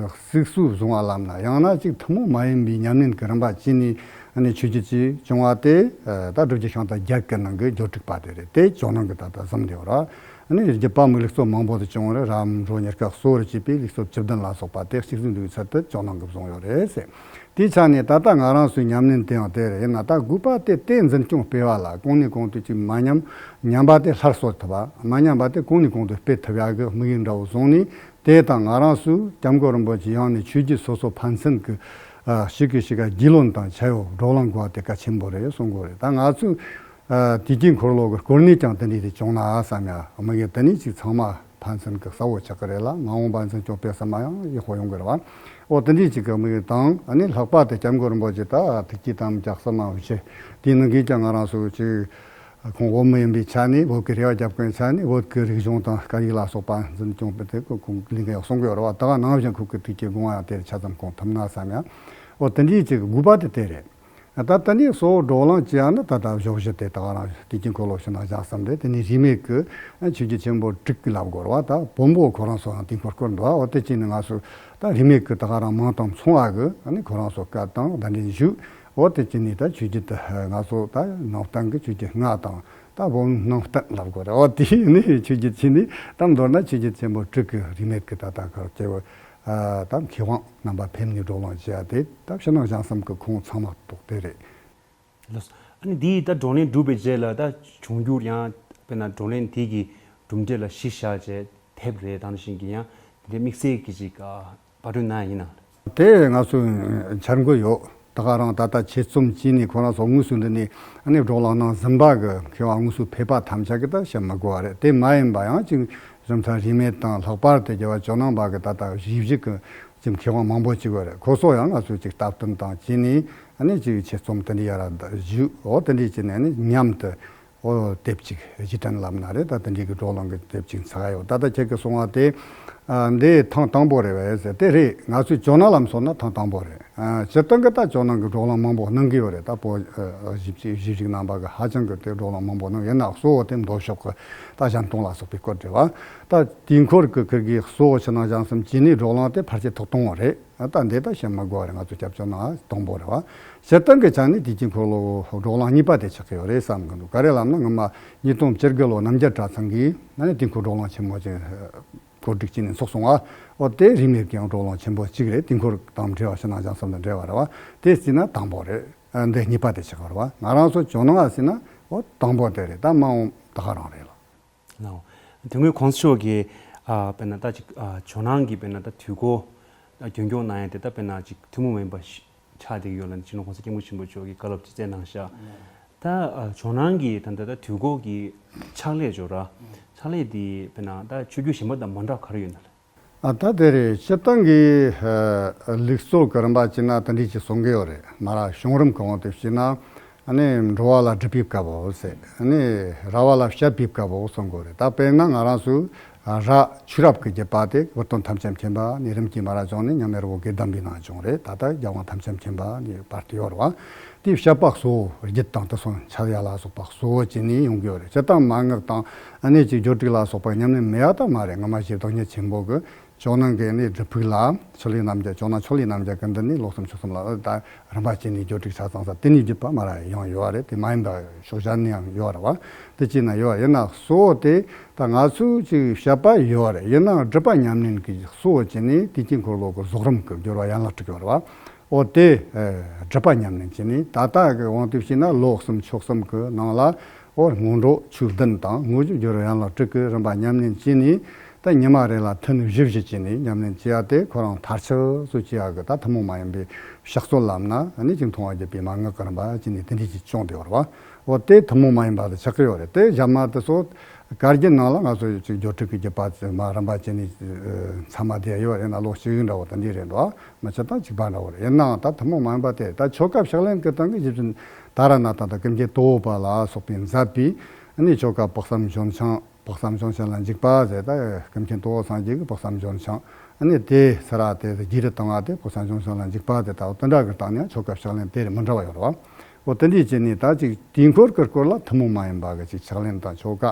གཟུགས་སུ་བཟུང་བ་ལབ་ན། ཡང་ན་ཅིག་ཐུན་མོང་མ་ཡིན་པའི་ཉམས་ལེན་གྱི་རིམ་པ་བྱས་ནས་ཨ་ནི་ཆོས་བརྒྱུད་ཅིག་བྱུང་བ་དེ། ད་སྒྲུབ་བརྒྱུད་ཤིང་རྟ་བརྒྱད་ཀྱི་ནང་གི་སྦྱོར་དྲུག་པ་དེ་རེད། དེ་ཇོ་ནང་གི་ད་ལྟ་གཟིམ་བསྡད་ཡོད་རེད། ཨ་ནི་རྒྱུད་པ་དམིགས་བླུགས་སོགས་མང་པོ་དེ་བྱུང་བ་རེད། རབ་འབྱོར་རྙེད་དཀའ་གསོ་བར་བྱེད་པའི་བླུགས་སོགས་བཅུ་བདུན་ལ་སོགས་པ་དེ་གཅིག་གཟུགས་འདུས་ཚད་དུ་ཇོ་ནང་གིས་བཟུང་ཡོད་རེད་ཟེར། དེའི་ཆ་ནས་ད་ལྟ་ང་རང་ཚོའི་ཉམས་ལེན་དེ་ཡང་དེ་རེད། ཡིན་ན་ད་དགོས་པ་དེ་དེ་འཛིན་སྐྱོང་སྤེལ་བ་ལ་གོང་ནས་གོང་དུ་ཅིག་མ་ཉམས། ཉམས་པ་དེ་སླར་གསོ་ཐུབ་པ། མ་ཉམས་པ་དེ་གོང་ནས་གོང་དུ་སྤེལ་ཐུབ་ཡག་གི་དམིགས་ཡུལ་འདྲ་བོ་བཟུང་ནས། དེ་དང་ང་རང་ཚོས་སྐྱབས་མགོན་རིན་པོ་ཆེ་ཡང་ནས་ཆོས་བརྒྱུད་སོ་སོ་ཕན་ཚུན་གྱི་གཅིག་གིས་གཅིག་ག་རྒྱུས་ལོན་དང་འཆར་ཡོད་བགྲོ་གླེང་དགོས་པ་དེ་གལ་ཆེན་པོ་རེད་གསུང་གི་ཡོད་རེད། ད་ང་ཚོས་དུས་ཀྱི་འཁོར་ལོ་གི་སྐོར་ནས་ཀྱང་དེ་འདྲ་དེ་བྱུང་ན་བསམ་ཡ་དམིགས་ཡུལ་དེ་ནས་ཅིག་ཚང་མ་ཕན་ཚུན་གྱི་གསལ་བོ་ཆགས་ཀྱི་རེད་ལ། མ་འོངས་པ་འཛིན་སྐྱོང་སྤེལ་གསུམ་ཡང་ཡག་པོ་ཡོང་གི་རེད་བ། འོ་དེ་འདྲའི་ཅིག་གི་དམིགས་ཡུལ་དང་། ཨ་ནི་ལྷག་པར་དུ་སྐྱབས་མགོན་རིན་པོ་ཆེ་ད་ཐུགས་བསྐྱེད་དམ་བཅའ་གསུམ་མ་བཞེས། དེའི་ནང་གིས་ཀྱང་ང་རང་ཚོ་ཅིག་ཁོང་བོད་མི་ཡིན་པའི་ཆ་ནས། བོད་ཀྱི་རེ་བ་རྒྱབ་མཁན་ཆ་ནས་བོད་ཀྱི་རིག་གཞུང་དང་སྐད་ཡིག་ལ་སོགས་པ་འཛིན་སྐྱོང་སྤེལ་ཏེ་ཁོང་ལས་འགན་ཡག་གསུང་གི་ཡོད་རེད་བ། ད་ག་ནང་བཞིན་ཁོང་གི་ཐུགས་བསྐྱེད་དགོངས་པ་ཡང་དེར་ཆ་ཙམ་གང་ཐུབ་ན་བསམ་ཡ། འོ་དེ་འདྲའི་ཅིག་དགོས་པ་དེ་དེ་རེད། ད་ལྟ་ནས་གཙོ་བོ་བགྲོ་གླེང་བྱེད་ཡ་ནི་ད་ལྟ་བཞུགས་གཞི་དེ་ད་ག་རང་དུས་ཀྱི་འཁོར་ལོ་ཕྱི་ནང་གཞན་གསུམ་རེད། དེ་ནས་རིས་མེད་ཀྱི་ཆོས་བརྒྱུད་ཆེན་པོ་དྲུག་གི་ལབ་དགོས་རེད་བ། ད་བོན་པོ་ཁོ་རང་ཚོའང་དུས་འཁོར་བསྐོར་འདུག་འོ་དེ་བྱས་ནས་ང་ཚོ་ད་རིས་མེད་ཀྱི་ད་ག་རང་མིང་དང་མཚུངས་པ་གི་ཨ་ནི་ཁོ་རང་ཚོ་སྐད་དང་གདན་འདྲེན་ཞུས། འོ་དེ་བྱས་ནས་ད་ཆོས་བརྒྱུད་དེ་ང་ཚོ་ད་ནང་བསྟན་གྱི་ཆོས་བརྒྱུད་ལྔ་དང་། ད་བོན་ནང་བསྟན་ལབ་དགོས་རེད། འོ་དེ་ནས་ཆོས་བརྒྱུད་བྱས་ནས་ད་མདོར་ན་ཆོས་བརྒྱུད་ཆེན་པོ་དྲུག་གི་རིས་མེད་ཀྱི་ད་ལྟ་ཁར་སྐྱེ་བོ། ད་མཁས་དབང་རྣམ་པ་ཕེབས་ནས་བགྲོ་གླེང་བྱེད་ཡ་དེ་ད་ཕྱི་ནང་གཞན་གསུམ་གྱི་ཁོངས་ཚང་མ་གཏོགས་དེ་རེད། ལགས་སོ། ཨ་ནི་འདིའི་ད་བགྲོ་གླེང་གྲུབ་པའི་རྗེས་ལ་ད་འབྱུང་འགྱུར་ཡང་དཔེར་ན་བགྲོ་གླེང་དེ་གི་གྲུབ་འབྲས་ལ་གཞི་བཞག་བྱས་དེབ་རེ་དང་བཞིན་གྱི་ཡང་དེ་འདྲའི་དམིགས་བསལ་གྱི་ཅིག་ཨ་པར་སྐྲུན་གནང་ཡ་ཡིན་ན། དེ་ང་ཚོ་འཆར་འགོད་ཡོད། ད་ག་རང་ད་ལྟ་ཆེད་རྩོམ་བྱས་ནས་ཁོ་རང་ཚོ་དངོས་སུ་འདི་ནས་ཨ་ནི་བགྲོ་གླེང་གནང་ཟིན་པ་གི་མཁས་དབང་དངོས་སུ་ཕེབས་པ་ཐམས་ཅད་ཀྱིས་ད་བཤད་མི་དགོས་པ་རེད། དེ་མ་ཡིན་པ་ཡང་ཅིག་གཞུང་ཚབ་རིས་མེད་དང་ལྷག་པར་དུ་རྒྱལ་བ་ཇོ་ནང་པ་གི་ད་ལྟ་གཞིས་བཞུགས་ཀྱི་ཅིག་མཁས་དབང་མང་པོ་ཅིག་ཡོད་རེད། ཁོ་ཚོ་ཡང་ང་ཚོས་ཅིག་སྟབས་བསྟུན་དང་བྱས་ནས་ཨ་ནི་ཅིག་ཆེད་རྩོམ་དེ་འདྲ་ཡར་ཞུས། འོ་དེ་འདྲ་བྱས་ནས་ཨ་ནི་མཉམ་དུ། འོ་དེབ་ཅིག་གཞི་རྟེན་ལབ་ན་རེད། ད་དེ་འདྲའི་གི་བགྲོ་གླེང་གི་དེབ་ཅིག་ཚར་ཡོད། ད་ལྟ་ཁྱེད་ཀྱིས་གསུངས་པ་དེ་ཨ་འདི་ཐེངས་དང་པོ་རེད་པས་ཟེར། དེ་རེད། ང་ཚོས་ཇོ་ནང་ལ་མཚོན་ན་ཐེངས་དང་པོ་རེད། ཨ་སྤྱིར་བཏང་གི་ད་ཇོ་ནང་གི་བགྲོ་གླེང་མང་པོ་གནང་གི་ཡོད་རེད། ད་བོད་ཨ་གཞིས་བྱེས་གཞིས་བཞུགས་རྣམ་པ་གི་ཧ་ཅང་གི་དེ་བགྲོ་གླེང་མང་པོ་གནང་། ཡིན་ན་གཙོ་བོ་དེ་མདོ་ཕྱོགས་གི་ད་གཞན་སྟོང་ལ་སོགས་པའི་སྐོར་རེད་བ། ད་དུས་འཁོར་གི་ཁུར་གི་གཙོ་བོ་ཕྱི་ནང་གཞན་གསུམ་བྱས་ནས་བགྲོ་གླེང་དེ་ཕལ་ཆེར་ཐོག་དང་པོ་རེད། ད་འདི་ད་བཤད་མི་དགོས་པ་རེད། ང་ཚོ་སྐྱབས་བཅོལ་ནང་དང་པོ་རེད་བ། སྤྱིར་བཏང་གི་ཆ་ནས་དུས་ཀྱི་འཁོར་ལོ་བགྲོ་གླེང་གཉིས་པ་དེ་ཆགས་ཀྱི་ཡོད་རེད་བསམ་གྱི་འདུག་ག་རེ་ལབ་ན་སྔོན་མ་ཉིས་སྟོང་བཅུ་དགུ་ལོ་རྣམ་རྒྱལ་གྲྭ་ཚང་གིས་ཨ་ནི་དུས་འཁོར་བགྲོ་གླེང་ཆེན་མོ་ཅིག་གོ་སྒྲིག་བྱས་ནས་ཚོགས་སོང་བ། འོ་དེ་རིས་མེད་ཀྱི་ཡང་བགྲོ་གླེང་ཆེན་པོ་གཅིག་རེད། དུས་འཁོར་དང་འབྲེལ་བ་ཕྱི་ནང་གཞན་གསུམ་དང་འབྲེལ་བ་རེད་བ། དེ་བརྩིས་ན་དང་པོ་རེད། ཨ་འདི་གཉིས་པ་དེ་ཆགས་པ་རེད་བ། ང་རང་ཚོ་ཇོ་ནང་ལ་བརྩིས་ན་འོ་དང་པོ་དེ་རེད། ད་མ་འོངས་ད་ག་རང་རེད་ལ། ལགས། དེ་སྔོན་གོང་ས་མཆོག་གིས་ཨ་དཔེར་ན་ད་ཅིག་ཨ་ཇོ་ནང་གི་དཔེར་ན་ད་དུས་འཁོར་ཨ་རྒྱུན་སྐྱོང་གནང་ཡ་དེ་ད་དཔེར་ན་ཅིག་ཐུན་མོང་མ་ཡིན་པ་ཞིག་ཆགས་བསྡད་ཀྱི་ཡོད་ལབ་ནས་སྤྱི་ནོར་གོང་ས་སྐྱབས་མགོན་ཆེན་པོ་མཆོག་གིས་བཀའ་སློབ་ཅིག་སྩལ་གནང་ཤག་ད་ཨ་ཇོ་ནང་གི་ད་ལྟ་ད་དུས་འཁོར་གྱི་ཕྱག་ལས་ཅིག་ཡོད་ར། ཕྱག་ལས་དེ་དཔེར་ན་ད་ཆོས་བརྒྱུད་གཞན་པ་དང་མ་འདྲ་བ་ག་རེ་ཡོད་ན་ལགས། ཨ་ད་དེ་རེད། སྤྱིར་བཏང་གི་ཨ་ལུགས་སྲོལ་གྱི་རིམ་པ་བྱས་ན་དེ་འདྲ་ཅིག་གསུང་གི་ཡོད་རེད། མ་ར་བྱུང་རིམ་གྱི་དབང་དུ་བྱས་ན། ཨ་ནི་འགྲོ་བ་ལ་སྒྲུབ་པའི་སྐབས་འོ་ཟེར། ཨ་ནི་ར་བ་ལ་བཤད་པའི་སྐབས་འོ་གསུང་གི་ཡོད་རེད། ད་དཔེར་ན་ང་རང་ཚོའི་ཨ་ར་ཆོས་རབ་ཀྱི་བརྒྱུད་པ་དེ་བུ་སྟོན་ཐམས་ཅད་མཁྱེན་པ་ནས་རིམ་གྱིས་མ་ར་བྱུང་ནས་མཉམ་མེད་རི་བོ་དགེ་ལྡན་པའི་ནང་བྱུང་རེད། ད་ལྟ་རྒྱལ་དབང་ཐམས་ཅད་མཁྱེན་པ་ནས་བར་དུ་ཡོད་རེད་བ། དེའི་བཤད་པ་གཙོ་བོ་རྒྱུད་དང་དེ་སོང་འཆད་ཡ་ལ་སོགས་པ་གཙོ་བོ་བྱས་ནས་ཡོང་གི་ཡོད་རེད། སྤྱིར་བཏང་མན་ངག་དང་ཨ་ནི་ཅིག་སྦྱོར་དྲུག་ལ་སོགས་པ་ཉམས་ལེན་མེད་ཡ་ད་མ་རེད། སྔ་མ་ཞེ་བདག་ཉིད་ཆེན་པོ་གི་ཇོ་ནང་གི་ནི་སྒྲུབ་ཕུག་ལ་ཆོས་ལས་རྣམ་རྒྱལ། ཇོ་ནང་ཆོས་ལས་རྣམ་རྒྱལ་གི་འདི་ནི་ལོ་གསུམ་ཕྱོགས་གསུམ་ལ་ད་རིམ་པ་བྱས་ནས་སྦྱོར་དྲུག་ཆ་ཚང་ས་དེ་ནས་བརྒྱུད་པ་མ་ར་ཡང་ཡོད་རེད། དེ་མ་ཡིན་པ་ཕྱོགས་གཞན་ནས་ཡང་ཡོད་རེད་བ། དེ་བྱས་ན་ཡོད། ཡིན་ན་གཙོ་བོ་དེ་ད་ང་ཚོས་ཅིག་བཤད་པ་ཡོད་རེད། ཡིན་ན་སྒྲུབ་པ་ཉམས་ལེན་གྱི་གཙོ་བོ་བྱས་ནས་དུས་ཀྱི་འཁོར་ལོ་གི་རྫོགས་རིམ་གྱི་སྦྱོར་བ་ཡན་ལག་དྲུག་ཡོད་རེད་བ། འོ་དེ་སྒྲུབ་པ་ཉམས་ལེན་བྱས་ནས། ད་ལྟ་གི་དབང་དུ་བྱས་ན་ལོ་གསུམ་ཕྱོགས་གསུམ་གི་ནང་ལ་འོ་སྔོན་འགྲོ་ཆོས་བདུན་དང་དངོས་གཞི་སྦྱོར་བ་ཡན་ལག་དྲུག་གི་རིམ་པ་ཉམས་ལེན་བྱས་ནས། ད་ཉི་མ་རེ་ལ་ཐུན་བཞི་བཞི་བྱས་ནས་ཉམས་ལེན་བྱེད་ཡ་དེ་ཁོ་རང་མཐར་ཆགས་སུ་བྱེད་ཡ་གི་ད་ཐུན་མོང་མ་ཡིན་པའི་ཕྱག་སྲོལ་ལམ་སྣ་ནི་ཅིག་མཐོང་བ་བརྒྱུད་པའི་མན་ངག་གི་རིམ་པ་བྱས་ནས་དེ་འདྲས་ཅིག་བྱུང་བསྡད་ཡོད་རེད་བ། འོ་དེ་ཐུན་མོང་མ་ཡིན་པ་དེ་ཆགས་ཀྱི་ཡོད་རེད། དེ་རྗེས་མ་དེ་ཚོ་བཀའ་བརྒྱུད་ནང་ལ་ང་ཚོ་ཅིག་སྦྱོར་དྲུག་གི་བརྒྱུད་པ་ཙམ་མ་རིམ་པ་བྱས་ནས་ཚང་མ་བསྡད་ཡོད་རེད་ན། ལོ་གཅིག་འདྲ་བོ་དེ་འདྲས་རེད་འགྲོ། མི་ཆེ་ད་གཅིག་པ་འདྲ་བོ་རེད། ཡིན་ནའང་ད་ཐུན་མོང་མ་ཡིན་པ་དེ་ད་ཆོ་ག་ཕྱག་ལེན་གྱི་སྟེང་གི་ཞིབ་ཅིང་ཏཱ་ར་ནཱ་ཐ་དང་ཀུན་མཁྱེན་ཏོ་བོ་པ་ལ་སོགས་པས་མཛད་པའི་ནི་ཆོ་ག་དཔག་བསམ་ལྗོན་ཤིང་། དཔག་བསམ་ལྗོན་ཤིང་ལ་འཇུག་པ་ཟེར། ད་ཀུན་མཁྱེན་ཏོ་བོ་སངས་རྒྱས་ཀྱི་དཔག་བསམ་ལྗོན་ཤིང་ནི་དེ་ཚུ་ར་དེ་རྒྱུད་རིགས་དང་བ་དེ་དཔག་བསམ་ལྗོན་ཤིང་ལ་འཇུག་པ་དེ་ལྟ་བུ་དེ་འདྲ་གི་སྟེང་ནས་ཆོ་ག་ཕྱག་ལེན་དེ་རེད། མི་འདྲ་བ་ཡོད་རེད་བ། འོ་དེ་འདྲས་བྱས་ནས་ད་ཅིག་དུས་འཁོར་གྱི་སྐོར་ལ་ཐུན་མོང་མ་ཡིན་པ་གི་ཅིག་ཕྱག་ལེན་དང་ཆོ་ག་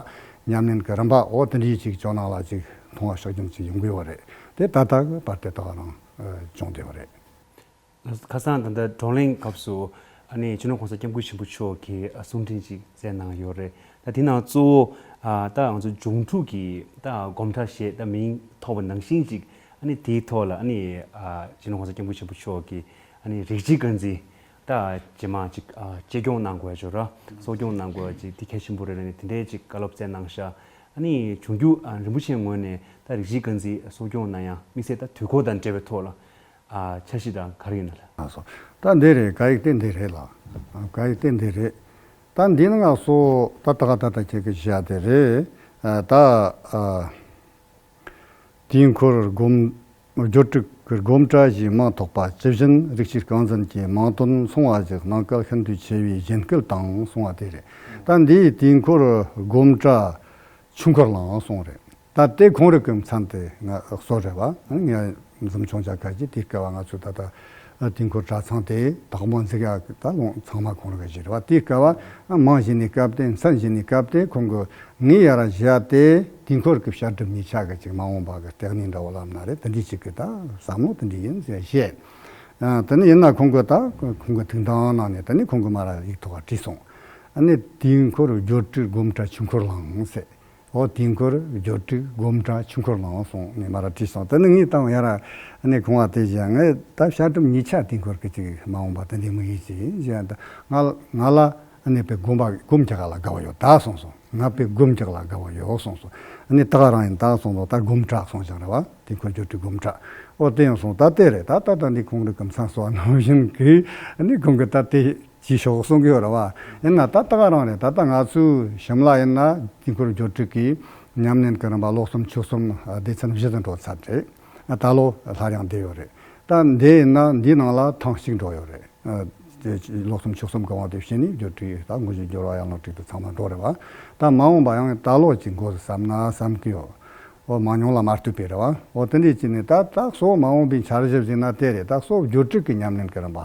ཉམས་ལེན་གྱི་རིམ་པ་འོ་དེ་འདྲས་ཅིག་ཇོ་ནང་ལ་ཅིག་མཐོང་བ་ཕྱོགས་སྒྲིམ་ཅིག་ཡོང་གི་ཡོད་རེད། དེ་ད་ལྟ་གི་བར་དེ་དག་རང་བྱུང་བསྡད་པ་རེད། ཁ་སང་ད་ལྟ་བགྲོ་གླེང་སྐབས་སུ་ཨ་ནི་སྤྱི་ནོར་༸གོང་ས་༸སྐྱབས་མགོན་ཆེན་པོ་མཆོག་གིས་གསུང་འཕྲིན་ཅིག་བསྩལ་གནང་ཡོད་རེད། ད་དེ་ནང་གཙོ་བོ་ད་ང་ཚོ་སྦྱོང་ཕྲུག་གི་ད་སྒོམ་གྲྭ་ཞེས་ད་མིང་ཐོགས་པ་ནང་བཞིན་ཅིག་ཨ་ནི་དེའི་ཐོག་ལ་ཨ་ནི་སྤྱི་ནོར་༸གོང་ས་༸སྐྱབས་མགོན་ཆེན་པོ་མཆོག་གིས་ཨ་ནི་རིགས་གཅིག་རྐང་འཛིན་ད་རྗེས་མ་ཅིག་གཅེས་སྐྱོང་གནང་དགོས་ཡ་ཅིག་ར་གསོ་སྐྱོང་གནང་དགོས་ཡ་ཅིག་དེ་གལ་ཆེན་པོ་རེད་ལབ་ནས་དེ་འདྲའི་ཅིག་བཀའ་སློབ་བསྩལ་གནང་ཤག་ཨ་ནི་འབྱུང་འགྱུར་རིན་པོ་ཆེའི་ངོས་ནས་ད་རིགས་གཅིག་རྐང་འཛིན་གསོ་སྐྱོང་གནང་ཡ་དམིགས་བསལ་ད་དུས་འཁོར་དང་འབྲེལ་བའི་ཐོག་ལ། ཨ། འཆར་གཞི་དང་ག་རེ་ཡིན་ན་ལ། ལགས་སོ། ད་འདི་རེད། བཀའ་ཡིག་དེ་འདི་རེད་ལ། ཨ། བཀའ་ཡིག་དེ་འདི་རེད། ད་འདི་ནི་ང་ཚོ་ད་ད་ག་ད་ད་ཁྱེད་ཀྱི་བཤད་དེ་རེད། ཨ། ད། ཨ། དུས་འཁོར་སྒོམ། སྦྱོར་དྲུག་གི་སྒོམ་གྲྭ་ཞེས་མིང་ཐོགས་པ་ཇི་བཞིན་རིགས་གཅིག་རྐང་འཛིན་གྱི་མིང་དོན་མཚུངས་པ་ཞིག་གནང་གལ་ཤིན་ཏུ་ཆེ་བའི་གཞན་སྐད་དང་གསུངས་པ་དེ་རེད། ད་འདིའི་དུས་འཁོར་སྒོམ་གྲྭ་ཆོས་འཁོར་གླིང་གསུངས་རེད། ད་དེ་ཁོང་རང་གི་མཚན་དེ་ང་སོ་རེད་བ། ངས་འཛུམ་ཆུང་བྱ་ཁ་ཅིག་དེའི་སྐབས་བ་ང་ཚོ་ད་ལྟ་དུས་འཁོར་གྲྭ་ཚང་དེ་དང་པོ་འཛུགས་ཡག་གི་ད་ལུང་ཚང་མ་ཁོང་རང་གི་བཞེས་རེད་བ། དེའི་སྐབས་བ་མིང་བཞེས་ནས་སྐབས་དེ་མཚན་བཞེས་ནས་སྐབས་དེ་ཁོང་གི་ངས་ཡར་བཞག་དེ་དུས་འཁོར་གྱི་བཤད་སྒྲུབ་གཉིས་ཆ་གི་ཅིག་མ་འོངས་པ་གི་སྟེགས་གནས་འདྲ་བོ་ལབ་ན་རེད། དེ་འདྲའི་ཅིག་གི་ད་བསམ་བློ་དེ་འདྲའི་ཡིན་ཟེར་བཤད། ཨ། དེ་ནས་ཡིན་ན་ཁོང་གི་ད་ཁོང་གི་ཐུགས་འདང་གནང་ནས་དེ་ནས་ཁོང་གི་མ་ར་ཡིག་ཐོག་བྲིས་སོང་། ཨ་ནི་དུས་འཁོར་སྦྱོར་དྲུག་སྒོམ་གྲྭ་ཆོས་འཁོར་གླིང་ཟེར། འོ་དུས་འཁོར་སྦྱོར་དྲུག་སྒོམ་གྲྭ་ཆོས་འཁོར་གླིང་གསུངས་ནས་མ་ར་བྲིས་སོང་། དེ་ནི་ངས་བཏང་ཡ་ར་ཨ་ནི་ཁོང་བ་དེ་བཞིན་ངས་ད་བཤད་སྒྲུབ་གཉིས་ཆ་དུས་འཁོར་གྱི་ཅིག་མ་འོངས་པ་དེ་འདྲའི་དམིགས་ཡུལ་ཅིག་ཡིན་ཞེས། ད་ང་ང་ལ་ཨ་ནི་དཔེ་སྒོམ་པ་སྒོམ་རྒྱག་ལ་དགའ་བ་ཡོད་ད་གསུངས་སོང་། ང་དཔེ་སྒོམ་རྒྱག་ལ་དགའ་བ་ཡོད་གསུངས་སོང་། ཨ་ནི་ད་ག་རང་ཡིན་ད་གསུངས་སོང་། ད་སྒོམ་གྲྭ་གསུངས་ཀྱང་རེད་བ། དུས་འཁོར་སྦྱོར་དྲུག་སྒོམ་གྲྭ། འོ་དེ་ཡང་སོང་ད་དེ་རེད། ད་ད་ད་འདི་ཁོང་རང་གི་མཚན་གསོལ་བ་ནང་བཞིན་གྱི་ཨ་ནི་ཁོང་གི་ད་དེ་ཅིག་ཤོག་གསུང་གི་ཡོད་རེད་བ། ཡིན་ན་ད་ལྟ་ག་རང་རེད། ད་ལྟ་ང་ཚོའི་ཞིང་ལ་ཡིན་ན་དུས་འཁོར་སྦྱོར་དྲུག་གི་ཉམས་ལེན་གྱི་རིམ་པ་ལོ་གསུམ་ཕྱོགས་གསུམ་སྡེ་ཚན་བཞི་དུ་འགྲོ་ཚར་རེད། ད་ལོ་སླར་ཡང་བསྡད་ཡོད་རེད། ད་འདི་ཡིན་ན་འདིའི་ནང་ལ་ཐེངས་གཅིག་འགྲོ་ཡོད་རེད། ཨ། དེ་ལོ་གསུམ་ཕྱོགས་གསུམ་གི་དབང་དུ་བྱས་ནས་སྦྱོར་དྲུག་ད་དངོས་གཞི་སྦྱོར་བ་ཡན་ལག་དྲུག་དེ་ཚང་མ་འགྲོ་རེད་བ། ད་མ་འོངས་པ་ཡང་ད་ལོ་གཅིག་འགོ་བརྩམས་ན་བསམ་གི་ཡོད། འོ་མང་ཉུང་ལ་མ་ལྟོས་པའི་རེད་བ། འོ་དེ་འདྲས་བྱས་ནས་ད་ད་གཙོ་བོ་མ་འོངས་པའི་འཆར་གཞི་བཟུང་ན་དེ་རེད། ད་གཙོ་བོ་སྦྱོར་དྲུག་གི་ཉམས་ལེན་གྱི་རིམ་པ་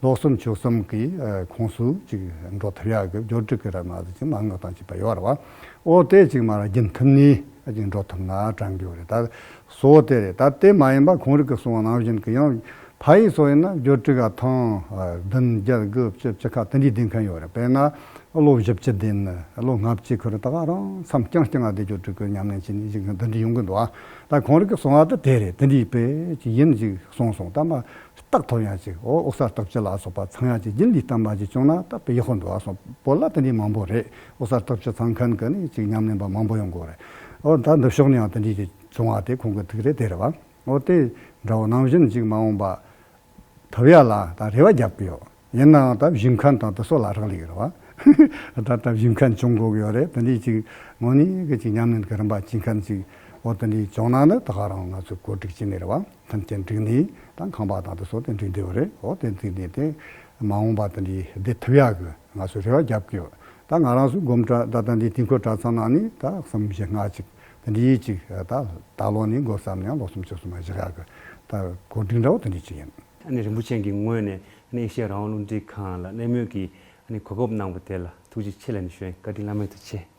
ལོ་གསུམ་ཕྱོགས་གསུམ་གྱི་ཨ་ཁོངས་སུ་ཅིག་འགྲོ་ཐུབ་ཡག་གི་སྦྱོར་དྲུག་གི་རིམ་པ་དེ་ཅིག་མན་ངག་དང་བཅས་པ་ཡོད་རེད་བ། འོ་དེ་ཅིག་མ་ར་རྒྱུན་མཐུད་ནས་ཅིག་འགྲོ་ཐུབ་ན་དྲན་གི་ཡོད་རེད། ད་གཙོ་བོ་དེ་རེད། ད་དེ་མ་ཡིན་པ་ཁོང་རང་གིས་གསུངས་པ་ནང་བཞིན་གྱི་ཡང་ཕ་ཡིས་སོ་ཡིན་ན་སྦྱོར་དྲུག་ག་ཐེངས་བདུན་བརྒྱད་དགུ་བཅུ་བཅུ་ཁ་དེ་འདྲའི་ལྡན་མཁན་ཡོད་རེད། དཔེར་ན་ལོ་བཞི་བཅུ་ལྡན་ནི་ལོ་ལྔ་བཅུ་ཁོ་རང་ད་ག་རང་མཚམས་རྐྱང་རྐྱང་ང་དེ་སྦྱོར་དྲུག་གི་ཉམས་ལེན་བྱས་ནས་ཅིག་འདི་འདྲའི་ཡོང་གི་འདུག་ཨ། ད་ཁོང་རང་གིས་གསུངས་པ་ད་དེ་རེད། དེ་འདྲའི་དཔེ་ཅིག་ཡིན་ཅིག་གསུངས་སོང་། ད་མ་རྟགས་ཐོབ་ཡ་ཅིག་འོ་ཨོ་གསར་རྟགས་བཅུ་ལ་སོགས་པ་ཚང་ཡ་ཅིག་རྒྱུན་ལས་བསྟན་པ་ཅིག་བྱུང་ན་ད་དཔེ་ཡག་པོ་འདུག་ཨ། སོང་བོད་ལ་དེ་འདྲའི་མང་པོ་རེད། ཨོ་གསར་རྟགས་བཅུ་ཚང་མཁན་གྱི་ནི་ཅིག་ཉམས་ལེན་པ་མང་པོ་ཡོང་གི་རེད། ཨོ་ད་འདི་ཕྱོགས་ནས་ཡང་དེ་འདྲའི་ཅིག་བྱུང་བ་དེ་ཁོང་གི་ཐུགས་རེ་དེ་རེད་བ། ཨོ་དེ་འདྲ་བོ་ནང་བཞིན་ཅིག་མ་འོངས་པ་ཐུབ་ཡ་ལ་ད་རེ་བ་རྒྱབ་ཀྱི་ཡོད། ཡིན་ནའང་ད་བཞེངས་མཁན་དང་དེ་ཚོ་ལ་རག་ལས་ཀྱི་རེད་བ། ད་ལྟ་བཞེངས་མཁན་བྱུང་དགོས་ཀྱི་ཡོད་རེད། དེ་འདྲའི་ཅིག་དངོས་གནས་ཀྱི་ཅིག་ཉམས་ལེན་གྱི་རིམ་པ་བྱེད་མཁན་ཅིག་འོ་དེ་འདྲའི་བྱུང་ན་ནི་ད་ག་རང་ང་ཚོས་གོ་སྒྲིག་བྱས་ནས་རེད་བ། མཐུན་རྐྱེན་བསྒྲིགས་ནས་ད་ཁང་པ་དང་དེ་ཚོ་དེ་འགྲིག་བསྡད་ཡོད་རེད། འོ་དེ་འགྲིག་ནས་དེ་མ་འོངས་པ་དེ་འདྲའི་བསྡད་ཐུབ་ཡག་གི་ང་ཚོས་རེ་བ་རྒྱབ་ཀྱི་ཡོད། ད་ང་རང་ཚོའི་སྒོམ་གྲྭ་ད་ལྟ་འདི་དུས་འཁོར་གྲྭ་ཚང་ནང་ནས་ད་གསུམ་བཞི་ལྔ་ཅིག་དེ་འདྲའི་ཅིག་ད་ད་ལོ་ནས་འགོ་བརྩམས་ནས་ལོ་གསུམ་ཕྱོགས་གསུམ་བཞག་ཡག་གི་ད་གོ་སྒྲིག་འདྲ་བོ་དེ་འདྲའི་ཅིག་ཡིན། ཨ་ནི་རིན་པོ་ཆེ་གི་ངོས་ནས་ཨ་ནི་ཨེ་ཤེ་ཡ་རང་དབང་རླུང་འཕྲིན་ཁང་ལ་གླེང་མོལ་གྱི་ཨ་ནི་གོ་སྐབས་གནང་བ་དེ་ལ་ཐུགས་རྗེ་ཆེ་ལབ་ནས་ཞུ་ཡིན། བཀའ་དྲིན་བླ་མེད་དུ་ཆེ།